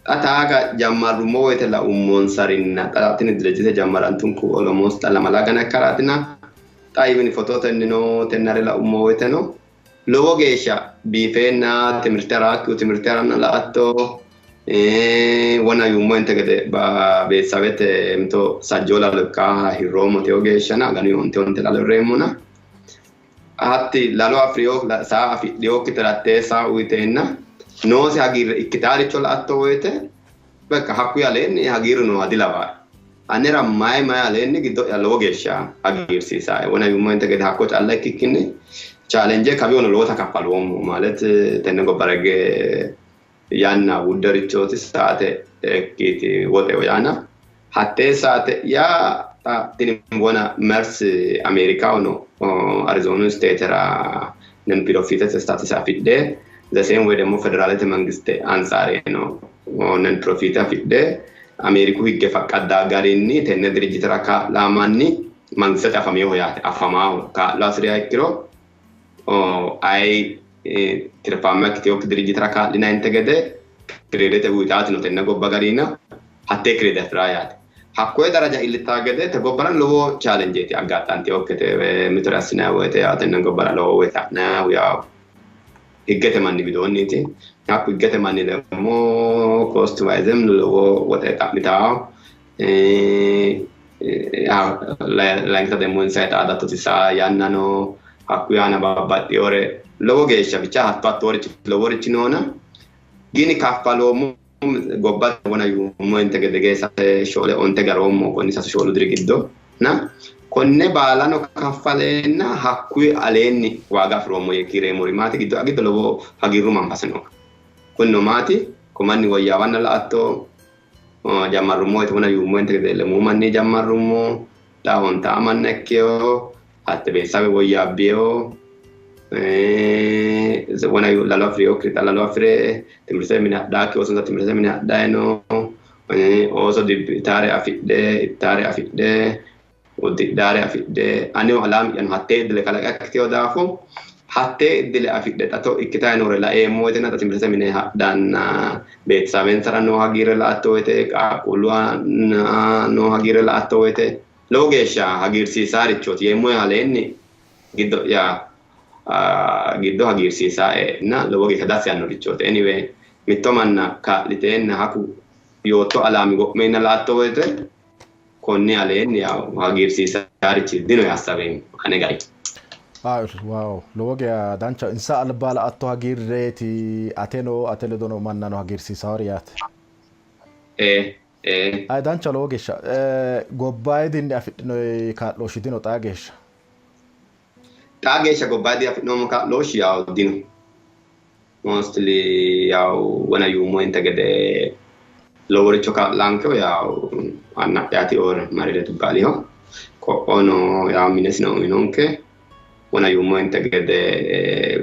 xa taaga jammarrummo woyite laummonsarinna xa tini dirijjite jammarantunku almost xa lamala gana ikkaraatina xa even fototennino tennare laummo woyiteno lowo geeshsha biifeenna timirte haraakkihu timirte haranna la''atto wona yuummo inte gede beetsawete mito sajjoo lalo ikka hirroommo teyo geeshshana aganu onte onte lalo hirreemmona hatti lalo afi'riyo saa afidhiyokkitera hattee saa uyiteenna noosi hagiirre ikkitaaricho la''atto woyite bekka hakkuyi aleenni hagiirru nooha dilawaae. Anera mayi mayi aleenni giddo'ya lowo geeshsha hagiirsiisaae. Wona yuummointe gede hakko calla ikkikkinni challenge kawiyono lowota kaffaloommo ማለት tenne gobbara hige yanna wudderichooti saate ikkiiti woxeho yaana hattee saate'ya xa tini wona mers Ameerikahono Arizoonu statera non-profitete status afidhe the same way ደግሞ federaalete mangiste ansaareno non-profit afidhe Ameeriku higge faqqadda garinni tenne dirijjitera kaa'lamanni mangistete afaminoho yaate afamaaho kaa'lo hasi'riha ikkiro ayi tirfaamma ikkitinokki dirijjitera kaa'linayinte gede kireedete uyitaatino tenne gobba garina hattee kireede afi'raa yaate. Hakkoye daraja iillittaa gede te gobbara lowo challengeeti aggaxxantinokkite mitore assinanni woyte yaa tenne gobbara lowo woyte ha'nannihu yaw higgete manni widoonniiti. Hakku higgete manni ደግሞ cost wise'm lowo woxe xa'mitawo. Layinkita ደግሞ insa xaadattoti saa yanna no hakkuyi aana babbaxxinore lowo geeshsha bicha hatto hattoorichi loworichi noona gini kaffaloommo gobbate wona yuummointe gede geesate shoole onte garoommo konni sasu shoolu diri giddo na konne baalano kaffaleenna hakkuyi aleenni waaga afi'roommo yee kiireemmori maati giddo giddo lowo hagiirru manfase no. Kunino maati ko manni woyyaawanna la''atto jammarrummo woyte wona yuummointe gede lemuu manni jammarrummo xa ontaa manna ikkeyo hatte beessawe woyyaabbiyo wona lalo afi'rinokkiri xa lalo afi're timirtete mine hadhaakki oosonsa timirtete mine hadhayi no ooso ittaare afidhe ittaare afidhe uddidhaare afidhe anino alaami'yano hattee iddile kalaqa ikkiteyo daafo hattee iddile afidhe xa ikkitayi noore laeemmo woytenna xa timirtete mine hadhanna beetisawensara noo hagiirre la''atto woyte qaaqquullu noo hagiirre la''atto woyte lowo geeshsha hagiirsiisaarichooti yeemmohe aleenni giddo'ya giddo hagiirsiisaaenna lowo geeshsha dassi yaannorichooti. Anyway mitto manna kaa'liteenna haku yootto alaami wo'meenna la''atto woyte konni aleenni yaw hagiirsiisaarichi dino yee assaweemmo ane gari. Wow lowo geya danchaho insa alba la''atto hagiirreeti ateno ate ledo noo mannano hagiirsiisaari yaate. Ee ee. Ayi danchaho lowo geeshsha. Gobbayidinni afidhinoyi kaa'looshshi dino xaa geeshsha? Xaa geeshsha gobbayidinni afi'noommo kaa'looshshi yaw dino. Mostly yaw wona yuummohente gede loworicho kaa'laankeho yaw anna'yaati or Marire Dubbaaliho. Ko'ono yaw minesino uyinonke. Wona yuummohente gede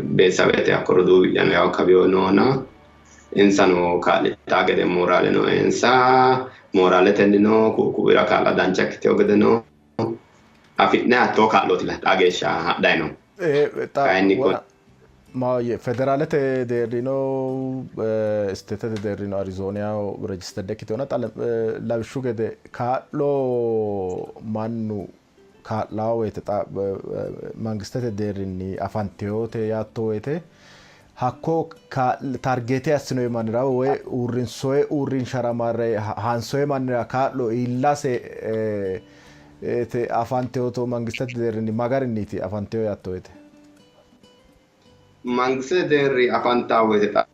beetsawete hakko roduuwi'yano yaw kawiyo noona insano kaa'litaa gede mooraaleno insa mooraletennino ku'u ku'uira kaa'la dancha ikkiteyo gedeno afi'ne hattoo kaa'lootilla xaa geeshsha hadhayi no. Xa Kayinni wona maahoyye federaalete deerrino isteetete deerrino Arizooniyaho registered ikkiteona xa lawishshu gede kaa'lo mannu kaa'lawo woyte xa mangistete deerrinni afanteyote yaatto woyte Hakko targeete assinoyi mannira woy uurrinsoyi uurrinshara marre hansoyi mannira kaa'lo iillase afanteyoto mangistete deerrinni ma garinniiti afanteyo yaatto woyte? Mangistete deerri afantaa woyte xa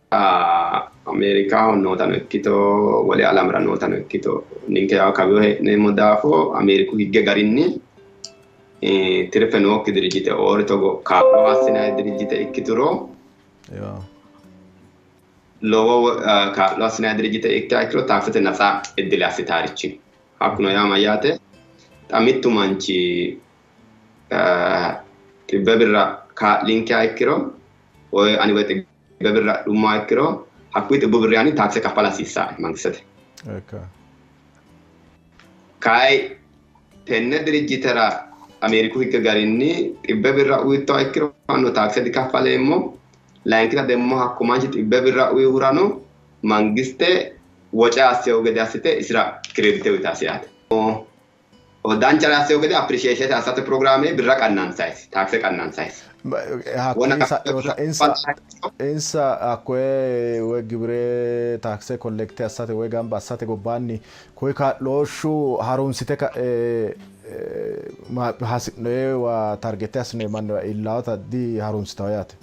Ameerikaho nootano ikkito wole alamera nootano ikkito ninke yawo kawiyo hee'neemmo daafo Ameeriku higge garinni tirfe nookki dirijjite oori togo kaa'lo assinanni dirijjite ikkituro lowo kaa'lo assinanni dirijjite ikkiha ikkiro taaksete natsa iddile assitaarichi. Hakkuno yaa mayyaate xa mittu manchi xibbe birra kaa'linkeha ikkiro woy ani woy xibbe birra adhummoha ikkiro hakkuyi xibbu birri ani taakse kaffala hasiissae mangistete. Kayi tenne dirijjitera Ameeriku higge garinni xibbe birra uyittoha ikkiro anno taakse dikaffaleemmo. Layinkita demmo hakko manchi xibbe birra uyihurano mangiste woce asseyo gede assite isira kireedite uyitasi yaate. Danchare asseyo gede appreciation assate programme birra qannansayisi, taakse qannansayisi. Hakkuyi insa hakkoye woy gibire taakse kollekte assate woy gamba assate gobbaanni koye kaa'looshshu harunsite ka'e hasi'noyewa targete assinoye manniwa iillaata diharunsitawo yaate.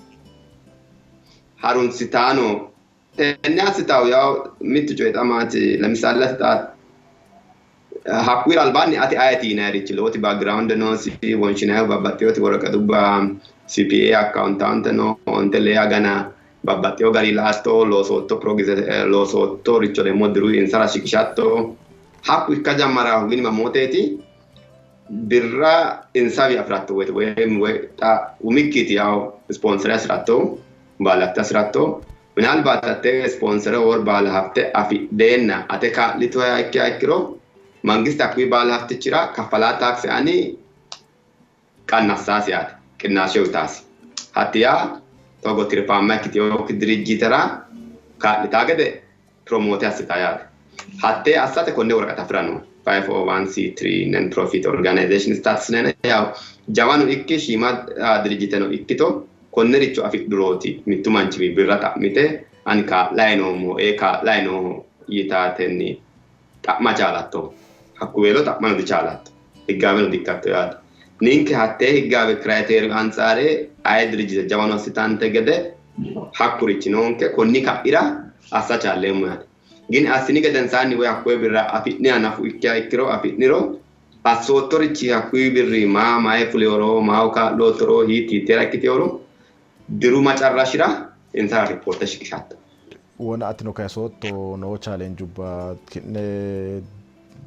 Harunsitaano tenne assitawo yawo mittu coyi xa maati lemisaale ati xa hakkuyira albaanni ati ayeti yinayirichi lowoti background noosi wonshinayihu babbaxxinoti woraqatubba CPA accountant no onte lee agana babbaxxino gari laatto loosootto loosootto richo demmo diru insara shiqishatto hakku ikka jammarahu gini mamooteeti birra insawi afi'ratto woyte woy xa umikkiiti yawo sponsore hasi'ratto baalatte hasi'ratto minalbaat hatte sponsore wor baala hafte afidheenna ate kaa'litoha ikkiha ikkiro mangiste hakkuyi baala haftichira kaffalaa taakse ani qannassaasi yaate qinnaashe uyitaasi. Hatti yaa togo tirfaamma ikkitinokki dirijjitera kaa'litaa gede promote assitaa yaate. Hattee assate konne woraqata afi'ra no. 501c3 non profit organization status nene yaw jawano ikki shiima dirijjiteno ikkito konnericho afidhurooti mittu manchi birra xa'mite ani kaa'layi noommo ee kaa'layi nooho yitaatenni xa'ma chaalatto. Hakkuweelo xa'mano dichaalatto. Higgaaweno dikkatto yaate. Ninke hattee higgaawe criteria antsare aye dirijjite jawano assitante gede hakkurichi noonke konni ka'ira assa chaalleemmo yaate. Gin assini gedensaanni woy hakkuye birra afi'ne hanafu ikkiha ikkiro afi'niro assoottorichi hakkuyi birri maa maye fuleyoro maaho kaa'loottoro hiitti hiitteera ikkiteyoro diru macarrashira insara ripoorte shiqishatto. Wona atino kayisootto noo chaalenjubba ki'ne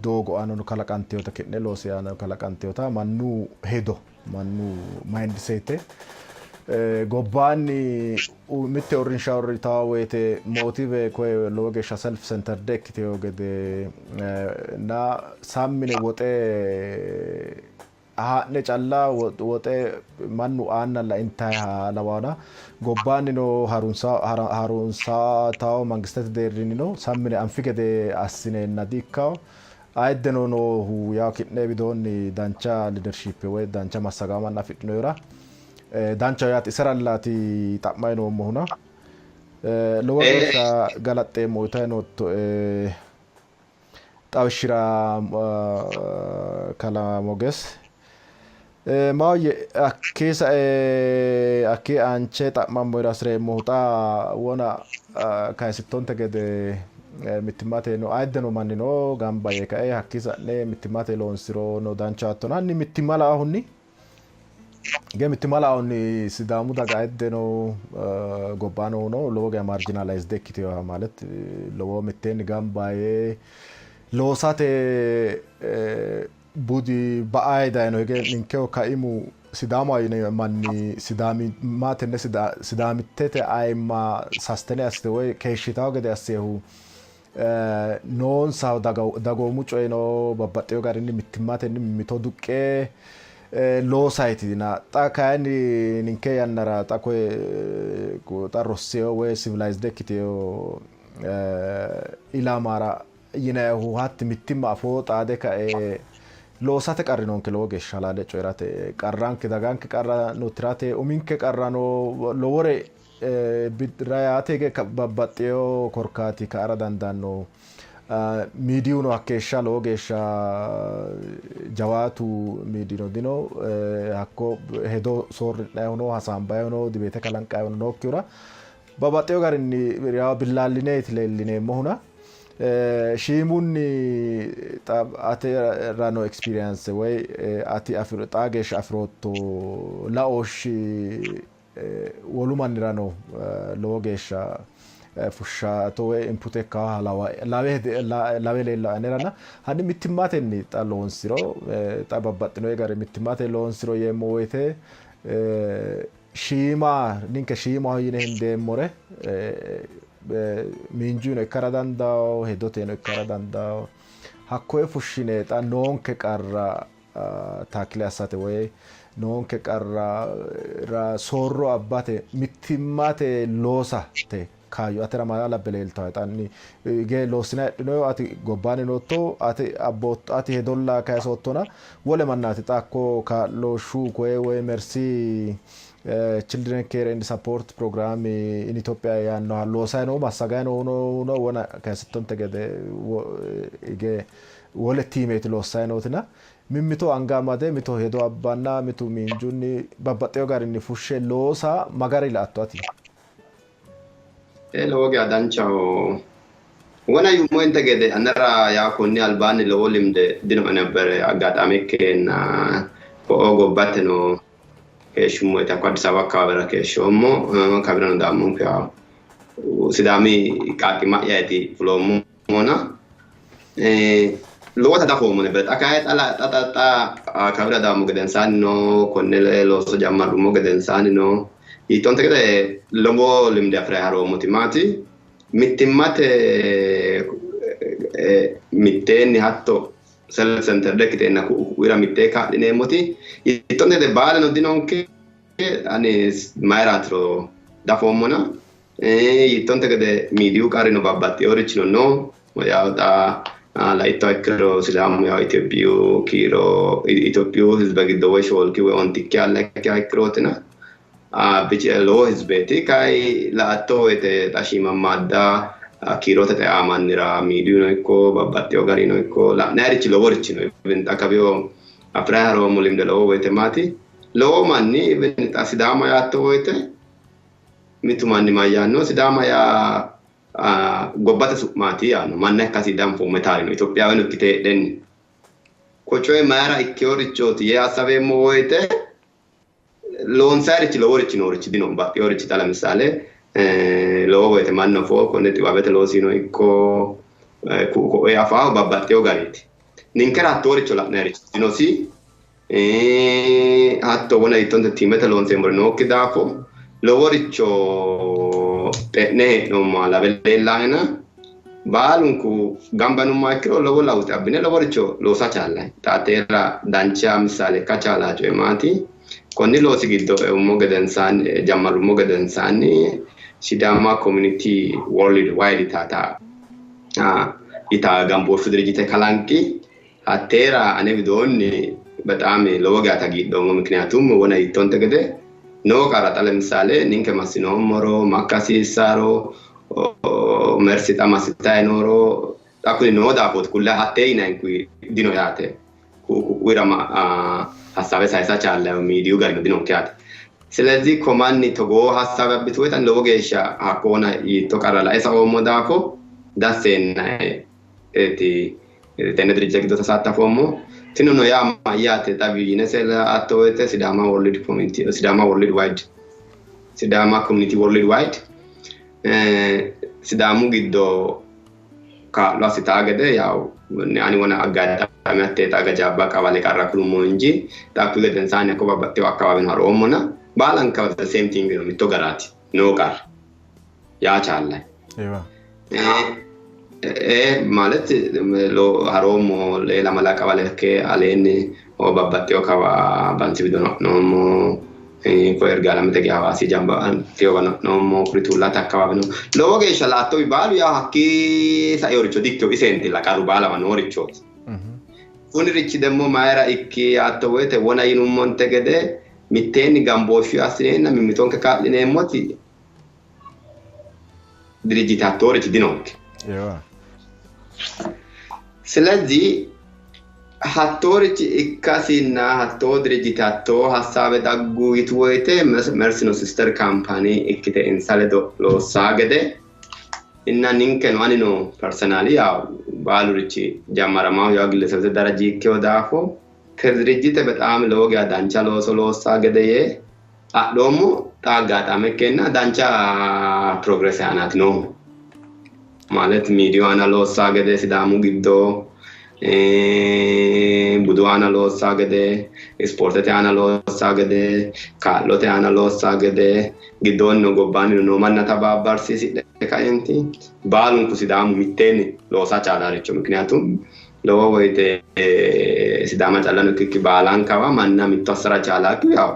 doogo aanano kalaqanteyota ki'ne loosi aanano kalaqanteyota mannu hedo mannu mayindseete gobbaanni mitte uurrinsha uurritawo woyte mootive koye lowo geeshsha self centered ikkiteyo gede na sammine woxe haa'ne calla woxe mannu aannalla intayiha lawaana gobbaannino harunsatawo mangistete deerrinnino sammine anfi gede assineenna di-ikkawo. Ayiddeno noohu yawo ki'ne widoonni dancha leadership woy dancha massagawo manna afidhinohura danchaho yaate iserallaati xa'mayi noommohuna. Lowo geeshsha galaxxeemmo uyitayi noottoe xawishshira kalaa Moges. Maahoyye hakkii sae hakkii aanche xa'mammohera hasireemmohu xa wona kayisittonte gede mittimmate no ayidde no manni no gamba yee kae hakkii sa'ne mittimmate loonsiro no dancha hattona hanni mittimma laahunni ge mittimma laahunni Sidaamu daga ayidde no gobba noohuno lowo geya marginalized ikkiteyoha ማለት lowo mitteenni gamba yee loosate budi ba''ayi dayino. Hige ninkeho kaimu Sidaamaho yine manni Sidaamimma tenne Sidaamittete ayimma sastene assite woy keeshshitawo gede assihu noonsahu dagoomu coyi no babbaxxeyo garinni mittimmatenni mimmito duqqe loosayti. Xa kayinni ninke yannara xa koye xa rosseyo woy civilized ikkiteyo ilamara yinannihu hatti mittimma afoo xaade kae loosate qarri noonke lowo geeshsha halaale coyi'rate qarranke daganke qarra no tirate uminke qarrano lowore Bidra yaate babbaxxeyo korkaati ka'ara dandaanno. Miidiyuno hakkeeshsha lowo geeshsha jawaatu miidiyuno dino. Hakko hedo soorri'nayihuno hasaambayihuno dibeete kalanqayihuno nookkihura babbaxxeyo garinni billaallineeti leellineemmohuna. Shiimunni atera no experience woy ati xaa geeshsha afirootto laooshshi wolu mannirano lowo geeshsha fushshaato woy input ikkaha lawe leellawo anerana hanni mittimmatenni xa loonsiro xa babbaxxino gari mittimmate loonsiro yeemmo woyte shiima ninke shiimaho yine hendeemmore miinjuyino ikkara dandawo, hedoteno ikkara dandawo, hakkoye fushshine xa noonke qarra tackle assate woy noonke qarra soorro abbate mittimmate loosate kaayyo atera maa labbe leeltawo? Xanni ge loossina heedhinoyo ati gobbaanni nootto ati abbootto ati hedolla kayisoottona wole mannaati xa hakko kaa'looshshu koye woy Mercy Children Care and Support Program in Ethiopia yaannoha loosayi noohu massagayi noohuno wona kayisittonte gede hige wole tiimeeti loossayi nootina mimmito anga amade mitu hedo abbanna mitu miinjunni babbaxxeyo garinni fushshe loosa magari la''atto ati? Lowo geya danchaho. Wona yuummointe gede anera yaa konni albaanni lowo limde dinoe nebbere aggaxame ikkeenna ko'o gobbateno keeshshummo woyte hakko Addis Ababa akkawaawera keeshshoommo. Kawirano daammonku yawo Sidaami qaaqqima'yaeti fuloommona lowota dafoommo nebbere. Xa kayi xa xa xa kawira daammo gedensaanni no konne looso jammarrummo gedensaanni no hiittoonte gede lowo limde afi'rayi haroommoti maati mittimmate mitteenni hatto self centered ikkiteenna ku'u ku'uira mittee kaa'lineemmoti hiittoonte gede baaleno dinonke ani mayiraatiro dafoommona hiittoonte gede miidiyu qarrino babbaxxinorichino no yaw xa laittoha ikkiro Sidaamu yaw Itophiyu kiiro Itophiyu hizbe giddo woy shoolki woy ontikki alla ikkiha ikkirootina lowo hizbeeti kayi la''atto woyte xa shiimammaadda kiirote xe'a mannira miidiyuno ikko babbaxxeyo garino ikko la'nayirichi loworichi no. Even xa kawiyo afi'rayi haroommo limde lowo woyte maati lowo manni even xa Sidaama yaatto woyte mitu manni mayyaanno Sidaama yaa gobbate su'maati yaanno manna ikkasi danfoommo yitaarino Itophiyaaweno ikkite heedhenni ko coye mayira ikkeyorichooti yee assabeemmo woyte loonsayirichi loworichi noorichi dino baxxeyorichi xa lemisaale lowo woyte mannu afoo konne xiwawete loosino ikko ku'u ko'oye afaahu babbaxxeyo gariiti. Ninkera hattooricho la'nayirichi dinosi. Hatto wona hiittoonte tiimete loonseemmori nookki daafo loworicho xe'ne hee'noommoha lawe leellaahena baalunku gamba yinummoha ikkiro lowo lawuxe abbine loworicho loosa chaallayi. Xaateera dancha misaale ikka chaalaa coye maati? Konni loosi giddo eummo gedensaanni jammarummo gedensaanni Sidaama Community World Wide yitaata yita gambooshshu dirijite kalanqi. Hatteera ane widoonni bexaami lowo geya hagiidhoommo. Mikiniyaatumu wona yiittonte gede noo qarra xa lemisaale ninke massinoommoro makka hasiissaro Mersi xa massitayi nooro xa kuni noo daafooti kulle hattee yinayinku dino yaate. Ku'u ku'uira hasaawe sayisa chaallayo miidiyu garino dinonke yaate. Silezi ko manni togoo hasaawe abbitu woyte ani lowo geeshsha hakko wona yiitto qarra lae saoommo daafo dasseennae eti tenne dirijjite giddo tasaattafoommo. Tinino yaa mayyaate xa yine la''atto woyte Sidaama World Community Sidaama World Wide Sidaama Community World Wide Sidaamu giddo kaa'lo assitaa gede yaw ani wona aggaxame hatte xa gajaabba qawale qarra kulummo inji xa hakkuyi gedensaanni hakko babbaxxewo akkawaaweno haroommona baalanka the same thing no mitto garaati noo qarri yaa chaallayi. ማለት haroommo lamala qawale ikke aleenni babbaxxewo kawa bansi wido noommo ko Ergaalamete ge Hawaasi jamba teyowa noommo kuri tuullate akkawaaweno lowo geeshsha la''attowi baalu yaa hakkii saeoricho dikkeo iseentilla qarru baalawa noorichooti. Kunirichi demmo mayira ikki yaatto woyte wona yinummonte gede mitteenni gambooshshu assineenna mimmitonke kaa'lineemmoti Dirijjite hattoorichi dinonke. Silezi hattoorichi ikkasinna hattoo dirijjite hattoo hassaabe daggu yitu woyite Mersino sister company ikkite insa ledo loossaa gede inna ninkeno anino personally yaw baalurichi jammaramahu yaw gillesebete daraji ikkewo daafo te dirijjite bexaami lowo geya dancha looso loossaa gede yee adhoommo. Xa aggaxaame ikkeenna dancha progress aanaati noohu. ማለት miidiyu aana loossaa gede Sidaamu giddo, budu aana loossaa gede, ispoortete aana loossaa gede, kaa'lote aana loossaa gede, giddoonnino gobbaannino noo manna tabaabbarsiisidhe kaenti baalunku Sidaamu mitteenni loosa chaalaricho. Mikniyaatum lowo woyte Sidaama callano ikkikki baalankawa manna mitto assara chaalakki yaw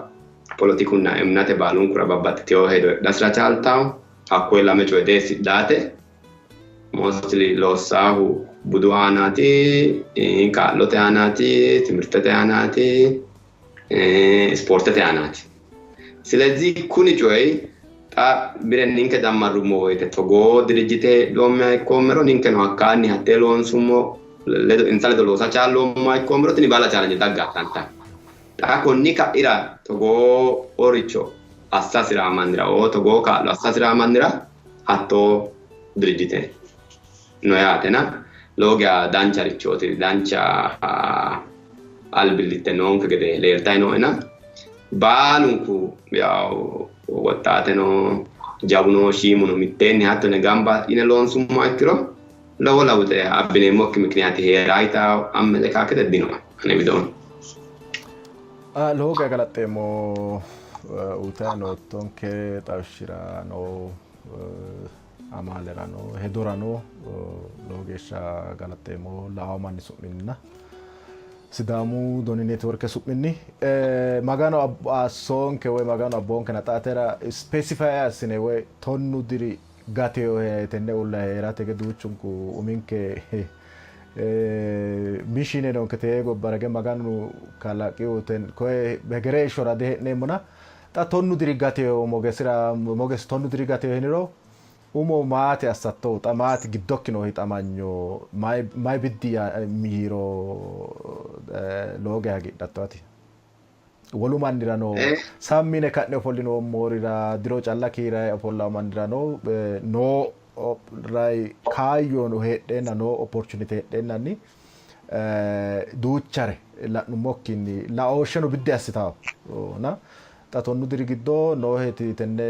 polotikunna emnate baalunkura babbaxxitewo hedo heedhasira chaaltawo. Hakkoye lame coye deessidhaate mostly loossaahu budu aanaati, kaa'lote aanaati, timirtete aanaati, ispoortete aanaati. Silezi kuni coyi xa bire ninke jammarrummo woyte togoo dirijjite heedhoommeha ikkoommero ninkeno hakkaanni hattee loonsummo ledo insa ledo loosa chaalloommoha ikkoommero tini baala challenge daggattanta. Xa konni ka'ira togoo oricho assa hasi'raa mannira oo togoo kaa'lo assa hasi'raa mannira hattoo dirijjite no yaatena lowo geya dancharichooti, dancha albillitte noonke gede leeltayi nooena baalunku yaw woxxaateno jawuno shiimuno mitteenni hatto yine gamba yine loonsummoha ikkiro lowo lawuxe abbineemmokki mikiniyaati hee'raa yitaa ammelekaakete dinoe ane widoonni. Lowo geya galaxxeemmo uyitayi noottonke xawishshira noo amaalerano hedorano lowo geeshsha galaxxeemmo lao manni su'minna Sidaamu Doni Neetworke su'minni. Maganu assoonke woy Maganu abboonke naxaatera specify assine woy 90 diri gateyo tenne uulla hee'rate ge duuchunku uminke mishine noonke tee gobbara ge Maganu kalaqihu koye hegere heeshshora dihee'neemmona xa 90 diri gateyo mogesira moges 90 diri gateyo hiniro umo maati assattohu xa maati giddokki noo hixamanyo mayi biddi yiiro lowo geya hagiidhatto ati? Wolu mannirano sammi yine ka'ne ofollinoommorira diro calla kiirayi ofollawo mannirano noo kaayyo heedheenna noo opportunity heedheennanni duuchare la'nummokkinni laooshsheno biddi assitawo na xa 90 diri giddo nooheti tenne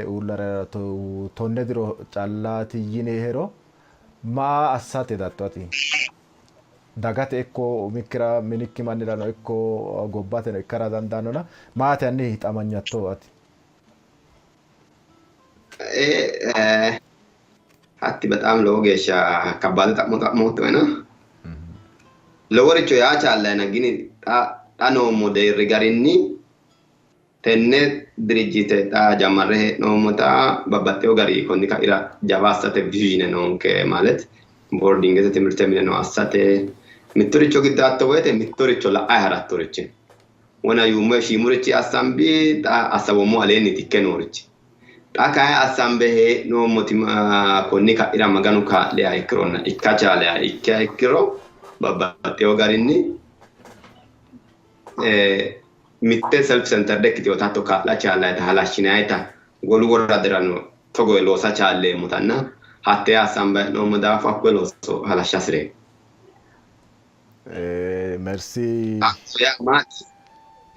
uullara 10 diro callaati yinihero maa assate hedatto ati? Dagate ikko umikkira minikki mannirano ikko gobbateno ikkara dandaannona maati hanni hixamanyatto ati? Hatti bexaam lowo geeshsha kabbaade xa'mo xa'moottoena loworicho yaa chaallayina gini xa noommo deerri garinni tenne dirijjite xa jammarre hee'noommota babbaxxewo gari konni ka'ira jawa assate vision noonke ማለት boardingete timirte mineno assate mitturicho giddo hatto woyte mittoricho la'ayi harattorichi wona yuummo shiimurichi assambi xa assawommo aleenniiti ikke noorichi xa kayi assambe hee'noommoti konni ka'ira Maganu kaa'liha ikkironna ikka chaaliha ikkiha ikkiro babbaxxewo garinni mitte self centered ikkitinota hatto kaa'la chaallayita halashshinayita wolu woradirano togo loosa chaalleemmotanna hattee assambe hee'noommo daafo hakkoye looso halashsha hasireemmo. Merci.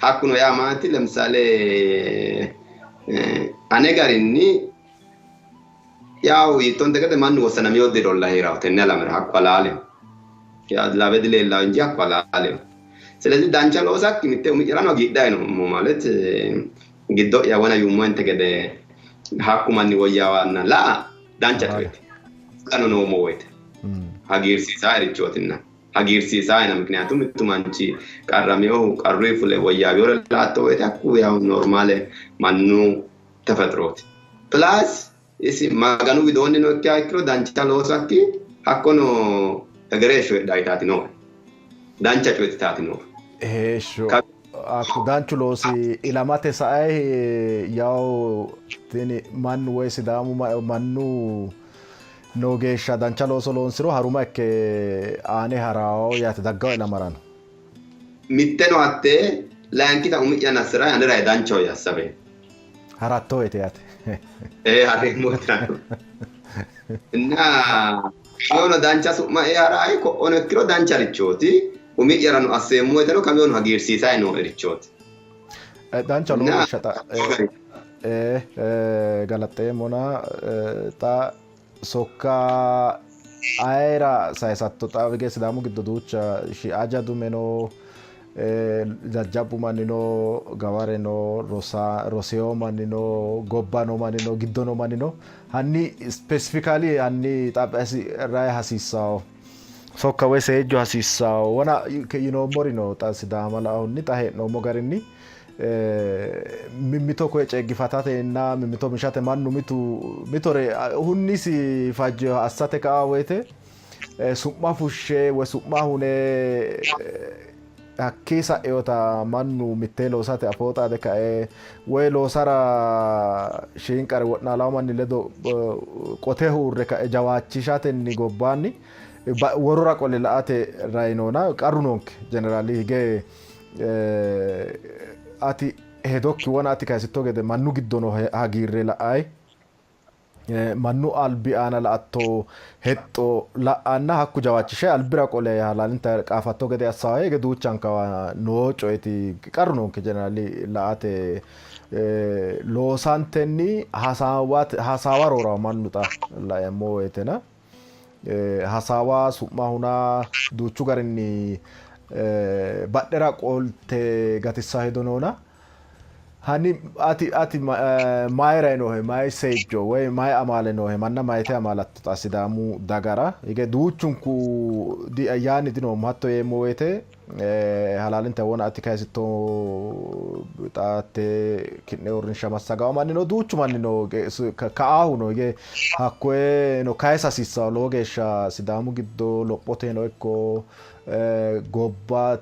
Hakkuno yaa maati? Lemissale ane garinni yawu hiittonte gede mannu wossanamino dirolla hee'rawo tenne alamera hakku halaaleho. Lawe dileellawo inji hakku halaaleho. Silezi dancha loosakki mitte umi'yarano hagiidhayi noommo ማለት giddo'ya wona yuummoente gede hakku manni woyyaawanna la'a dancha coyeeti. Fulano noommo woyte hagiirsiisaarichootinna hagiirsiisaayina mikniyaatum mittu manchi qarraminohu qarruyi fule woyyaawinore la''atto woyte hakku yawu normaale mannu tefexrooti. Plus isi Maganu widoonnino ikkiha ikkiro dancha loosakki hakkono hegere heeshsho heedhaa yitaati nooe. Dancha coye yitaati nooe. Heeshsho hakku danchu loosi ilamate sae yawu tini mannu woy Sidaamu mannu Noo geeshsha dancha looso loonsiro haruma ikke aane harawo yaate daggawo ilamarano. Mitteno hattee layinkita umi'ya nassira anera danchaho yee assabe. Haratto woyte yaate. Ee, hareemmo woyte. Inna kawiyono dancha su'ma ee harayi ko'ono ikkiro dancharichooti. Umi'yarano asseemmo woyteno kawiyono hagiirsiisayi nooerichooti. Dancha lowo geeshsha xa galaxxeemmona xa sokka ayera sayisatto? Xa hige Sidaamu giddo duucha aja dume no, jajjabbu manni no, gaware no, rosewo manni no, gobba noo manni no, giddo noo manni no. Hanni specifically hanni xaphi rayi hasiissawo sokka woy seejjo hasiissawo wona yinoommori no xa Sidaama laahunni xa hee'noommo garinni mimmito koye ceeggifatatenna mimmito mishate mannu mitu mitore hunnisi fajjo assate ka'a woyte su'ma fushshe woy su'ma hune hakkii sa'inota mannu mittee loosate afoo xaade kae woy loosara shiinqare wo'naalawo manni ledo qoteho uurre kae jawaachishatenni gobbaanni worora qole la''ate rainona qarru noonke. Jeneraali hige ati hedokki wona ati kayisitto gede mannu giddo noo hagiirre la''ay mannu albi aana la''atto hexxo la''anna hakku jawaachishe albira qole halaalinta qaafatto gede assawahe hige duuchankawa noo coyeti qarru noonke jeneraali la''ate loosantenni hasaawa roorawo mannu xa laeemmo woytena hasaawa su'ma huna duuchu garinni badhera qolte gatissawo hedo noona Hanni ati ati mayira noohe mayi seejjo woy mayi amaale noohe manna mayite amaalatto xa Sidaamu dagara hige duuchunku yaanni dinoommo hatto yeemmo woyte halaalinta wona ati kayisitto xaate ki'ne uurrinsha massagawo manni no duuchu manni no ka'aahu no hige hakkoye no kayisa hasiissanno lowo geeshsha Sidaamu giddo lophoteno ikko gobba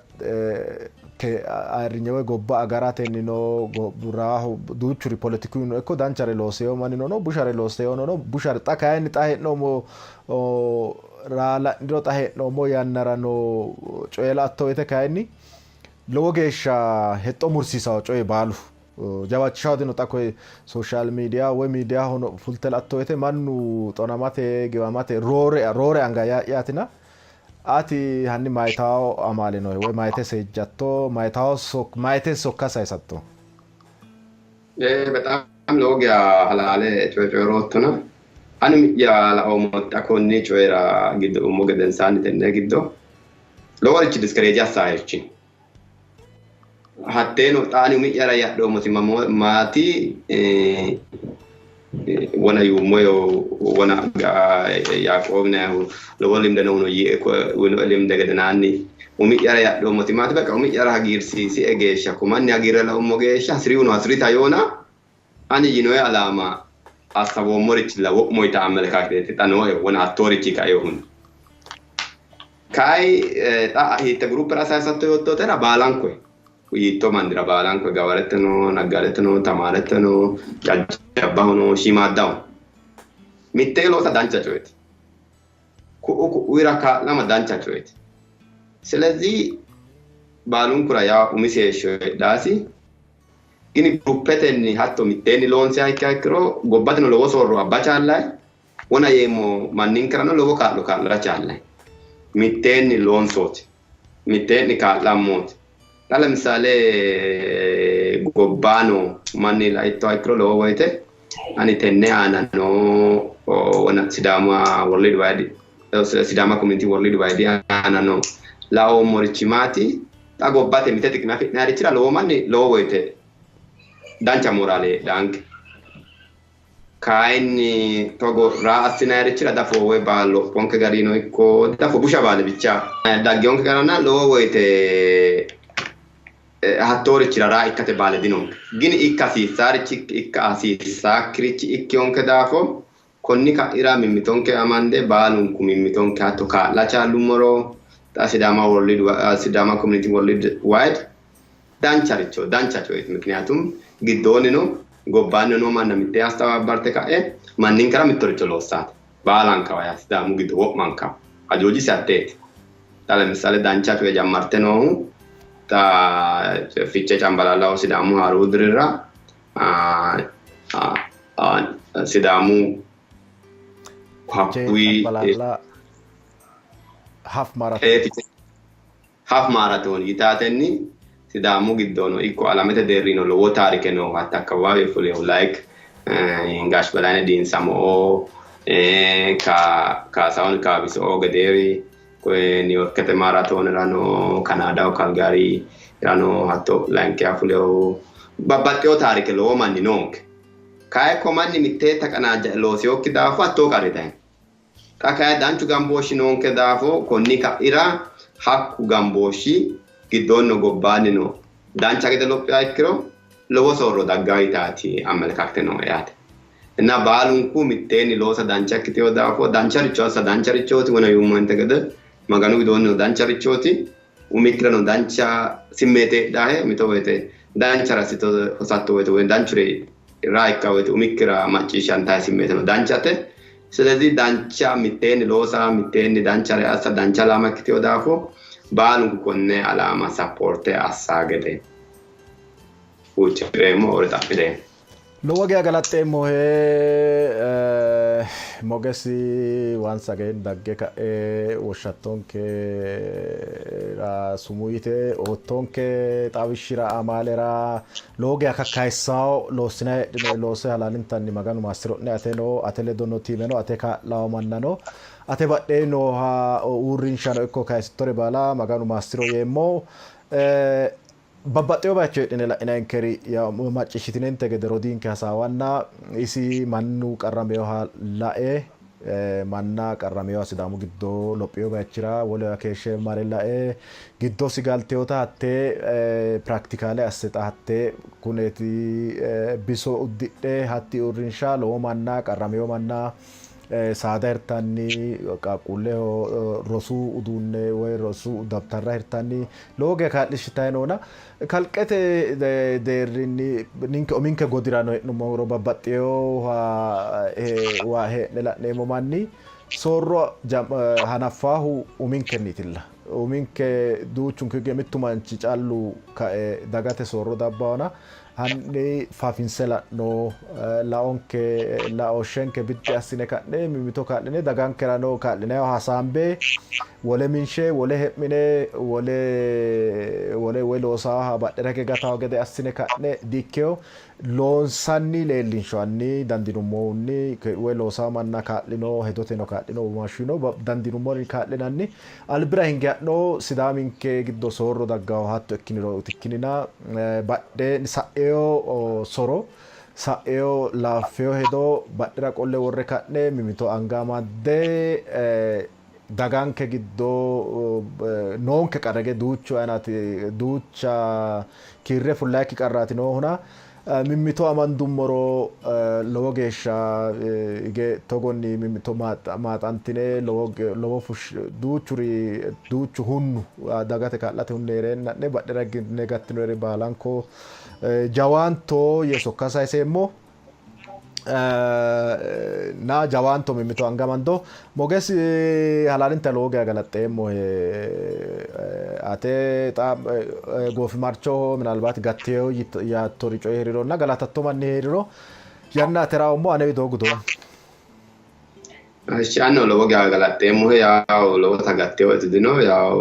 ayirrinye woy gobba agaratennino raahu duuchuri poletikuyino ikko danchare looseyo mannino no, bushare looseyono no. Bushare xa kayinni xa hee'noommo raa la'niro xa hee'noommo yannara noo coye la''atto woyte kayinni lowo geeshsha hexxo mursiisawo coyi baalu. Jawaachishawo dino xa koye social media woy miidiyahono fulte la''atto woyte mannu xonamate giwamate roore roore anga yaatina Ati hanni mayitawo amaale noohe woy mayite seejjatto, mayitawo mayite sokka sayisatto? Ee, bexaam lowo geya halaale coye coyi'roottona. Ani umi'ya laoommo xa konni coyira giddo uummo gedensaanni tenne giddo loworichi discourage assaarichi no. Hatteeno xa ani umi'yara yadhoommoti maati wona yuummoyo wona Yaaqoobi yinannihu lowo limde noohuno yiie uyinoe limde gedenaanni umi'yara yadhoommoti maati baqa umi'yara hagiirsiisie geeshsha ko manni hagiirre laummo geeshsha hasirihuno hasirita yoona ani yinoe alaama assawoommorichilla wo'mo yita amelekaakiteeti xa nooe wona hattoorichi kainohunni. Kai xa hiitte guruppera sayisatto yoottotera baalankoe yiitto mannira baalankoe gawarete no, naggaadete no, tamaarete no, jajjabbaho no, shiimaaddaho. Mittee loosa dancha coyeeti. Ku'u ku'uyira kaa'lama dancha coyeeti. Silezii baalunkura yaa umisi heeshsho heedhaasi. Gini guruppetenni hatto mitteenni loonsiha ikkiha ikkiro gobbateno lowo soorro abba chaallayi. Wona yeemmo manninkerano lowo kaa'lo kaa'lara chaallayi. Mitteenni loonsooti. Mitteenni kaa'lammooti. Xa lemisaale gobbaano manni laittoha ikkiro lowo woyite ani tenne aana noo wona Sidaama World Wide Sidaama Community World Wide aana noo laoommorichi maati? Xa gobbate mite xiqime afi'nayirichira lowo manni lowo woyite dancha moraale heedhaanke. Kayinni togo raa assinayirichira dafo woy lophonke garino ikko dafo busha baale bicha daggeyonke garanna lowo woyite hattoorichira raa ikkate baale dinonke. Gini ikka hasiissaarichi ikka hasiissaakkirichi ikkiyonke daafo konni ka'ira mimmitonke amande baalunku mimmitonke hatto kaa'la chaallummoro xa Sidaama World Sidaama Community World Wide dancharicho dancha coyeeti. Mikniyaatum giddoonnino gobbaannino noo manna mittee astababbarte ka'e manninkera mittoricho loossaate. Baalankawa yaa Sidaamu giddo wo'mankawa ajuujisi hatteeti. Xa lemissale dancha coye jammarte noohu xa Fichee Cambalallaho Sidaamu haaru dirira Sidaamu hakkuyi half marathon half marathon yitaatenni Sidaamu giddono ikko alamete deerrino lowo taarike noohu hatte akkawaawe fulehu like Gaash Balaayne Diinsamo'oo Kaasaahun Kaabiso'oo gedeeri New Yorkete maaraatoonirano Kanaadaho Kalgaarirano hatto layinkiha fulehu babbaxxewo taarike lowo manni noonke. Kayi ko manni mittee taqanaajja'e loosinokki daafo hattoo qarri dayino. Xa kayi danchu gambooshshi noonke daafo konni ka'ira hakku gambooshshi giddoonnino gobbaannino dancha gede lophiha ikkiro lowo soorro dagganno yitaati ammelekakite nooe yaate. Inna baalunku mitteenni loosa dancha ikkitino daafo dancharicho assa dancharichooti wona yuummohente gede Maganu widoonnino dancharichooti. Umikkirano dancha simmeete heedhahe mito woyte danchare assite hosatto woyte woy danchuri raa ikka woyte umikkira macciishshantahe simmeeteno danchate. Silezi dancha mitteenni loosa mitteenni danchare assa dancha alaama ikkitino daafo baalunku konne alaama sappoorte assa gede huucci'reemmo ore xa'mireemmo. Lowo geya galaxxeemmohe Mogesi once again dagge ka'e woshshattonkera sumuu yite oottonke xawishshira amaalera lowo geya kakkayissawo loossinanni heedhinoonni loose halaalintanni Maganu maassiro'ne ateno ate ledo noo tiimeno ate kaa'lawo mannano ate badheenni nooha uurrinshano ikko kayisittore baala Maganu maassiro yeemmo. Babbaxxewo bayicho heedhine la'inayinkeri macciishshitinente gede rodiinke hasaawanna isi mannu qarraminoha lae manna qarraminoha Sidaamu giddo lophino bayichira wolewa keeshshe mare lae giddosi galtinota hattee piraktikaale asse xa hattee kuneeti biso uddidhe hatti uurrinsha lowo manna qarramino manna saada hirtanni qaaqquulleho rosu uduunne woy rosu dabtarra hirtanni lowo geya kaa'lishshitanni noona kalqete deerrinni ninke uminke godirano hee'nummoro babbaxxinowa hee'ne la'neemmo manni soorro hanaffaahu uminkenniitilla. Uminke duuchunku hige mittu manchi callu kae dagate soorro dabbaona Hanni fafinse la'no, laonke, laooshshenke biddi assine ka'ne mimmito kaa'line dagankerano kaa'linayiho hasaambe wole minshe, wole he'mine, wole wole woy loosaaha badhera hige gatawo gede assine ka'ne diikkeyo loonsanni leellinsho hanni dandinummohunni woy loosawo manna kaa'lino, hedoteno kaa'lino, womaashshuyino dandinummori kaa'linanni Albira hinge ha'no Sidaaminke giddo soorro daggawo hatto ikkiniro ikkinina badhe sa'eyo soro sa'eyo laaffeyo hedo badhera qolle worre ka'ne mimito anga amadde daganke giddo noonke qarra gede duuchu ayinaati duucha kiirre fullayikki qarraati noohuna Mimmito amandummoro lowo geeshsha hige togonni mimmito maaxantine lowo duuchuri duuchu hunnu dagate kaa'late hunne hee'reenna'ne badhera higgine gattinore baalanko jawaanto yee sokka sayiseemmo. Na jawaanto mimmito anga amando. Moges halaalinta lowo geya galaxxeemmohe. Ate xa goofimarchoho minalbaati gatteyo yaattori coyi hee'rironna galatatto manni hee'riro yanna atera oommo ane widoo gudoommo. እሺ anno lowo geya galaxxeemmohe yaw lowota gatteyoeti dino yaw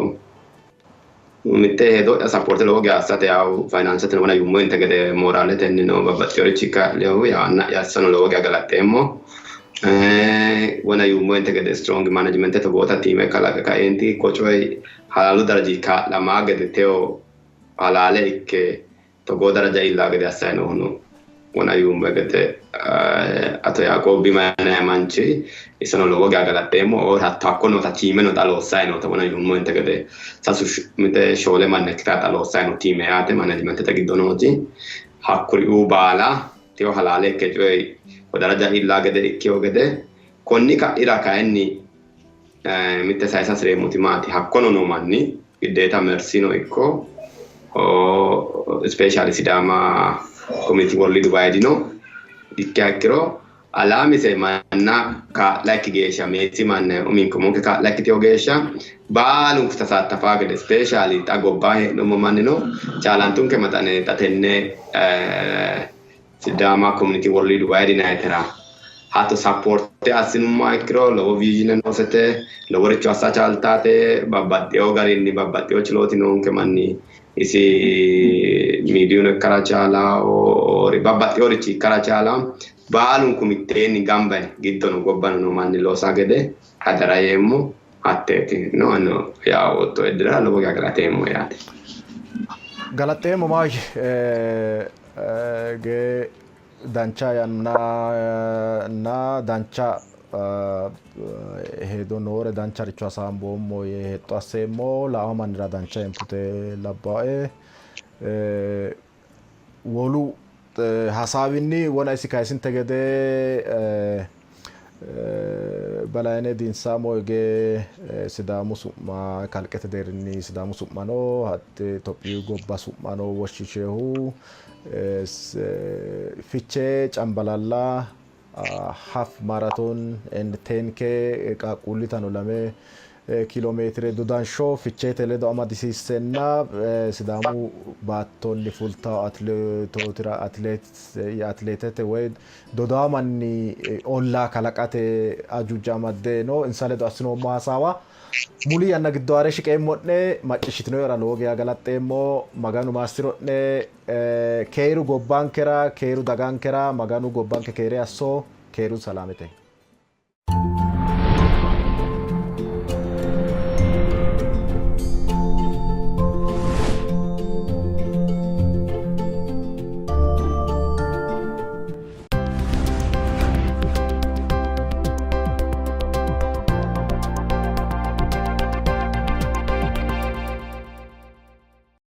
mitte hedo'ya sappoorte lowo geya assate yaw fayinaansete wona yuummohente gede mooraaletenni babbaxxinorichi kaa'liyohu yaw anna'ya assano lowo geya galaxxeemmo. Wona yuummohente gede strong managemente togoota tiime kalaqe kaeenti ko coyi halaalu daraji kaa'lamaa gede teyo halaale ikke togoo daraja iillaa gede assayi noohuno wona yuummo gede Ato Yaaqoobi yinanni manchi isono lowo geya galaxxeemmo. Hatto hakko noota tiimeno xa loossayi noota wona yuummohente gede sasu mite shoole manna ikkitaa xa loossayi no tiime yaate managementete giddo nooti. Hakkuriuu baala teyo halaale ikke coyi ko daraja iillaa gede ikkiyo gede konni ka'ira kayinni mitte sayisa hasireemmoti maati hakkono noo manni giddeeta Mersino ikko ispeeshaali Sidaama Community World Wide no ikkiha ikkiro Alaamise manna kaa'la ikki geeshsha meessi manna uminke umonke kaa'la ikkiteyo geeshsha baalunku tasaattafaa gede ispeeshaali xa gobbaa hee'noommo mannino chaalantunke maxane xa tenne Sidaama Community World Wide Nightera hatto sappoorte assinummoha ikkiro lowo viizhine noosete, loworicho assa chaaltaate, babbaxxeyo garinni babbaxxeyo chilooti noonke manni isi miidiyuno ikkara chaalawo babbaxxeyorichi ikkara chaalawo baalunku mitteenni gamba yine giddono gobbano noo manni loosa gede hadara yeemmo hatteeti no ano yawo wotto eddira lowo geya galateemmo yaate. Galaxxeemmo maayye ge dancha yannanna dancha hedo noore dancharicho hasaamboommo yee hexxo asseemmo. Lao mannira dancha inpute labbae. Wolu hasaawinni wona isi kayisinte gede Balayine Diinsaamo hige Sidaamu su'ma kalqete deerrinni Sidaamu su'mano hatte Itophiyu gobba su'mano woshshishehu Fichee Cambalalla half marathon and 10K qaaqquullitano lame kiiloomeetire dodansho Ficheete ledo amadisiissenna Sidaamu baattonni fultawo atileetootira atileetete woy dodawo manni ollaa kalaqate ajuuja amadde no. Insa ledo assinoommo hasaawa muli yanna giddo haare shiqeemmo'ne. Macciishshitinohura lowo geya galaxxeemmo. Maganu maassiro'ne. Keeru gobbankera, keeru dagankera, Maganu gobbanke keere asso. Keerun salaamete.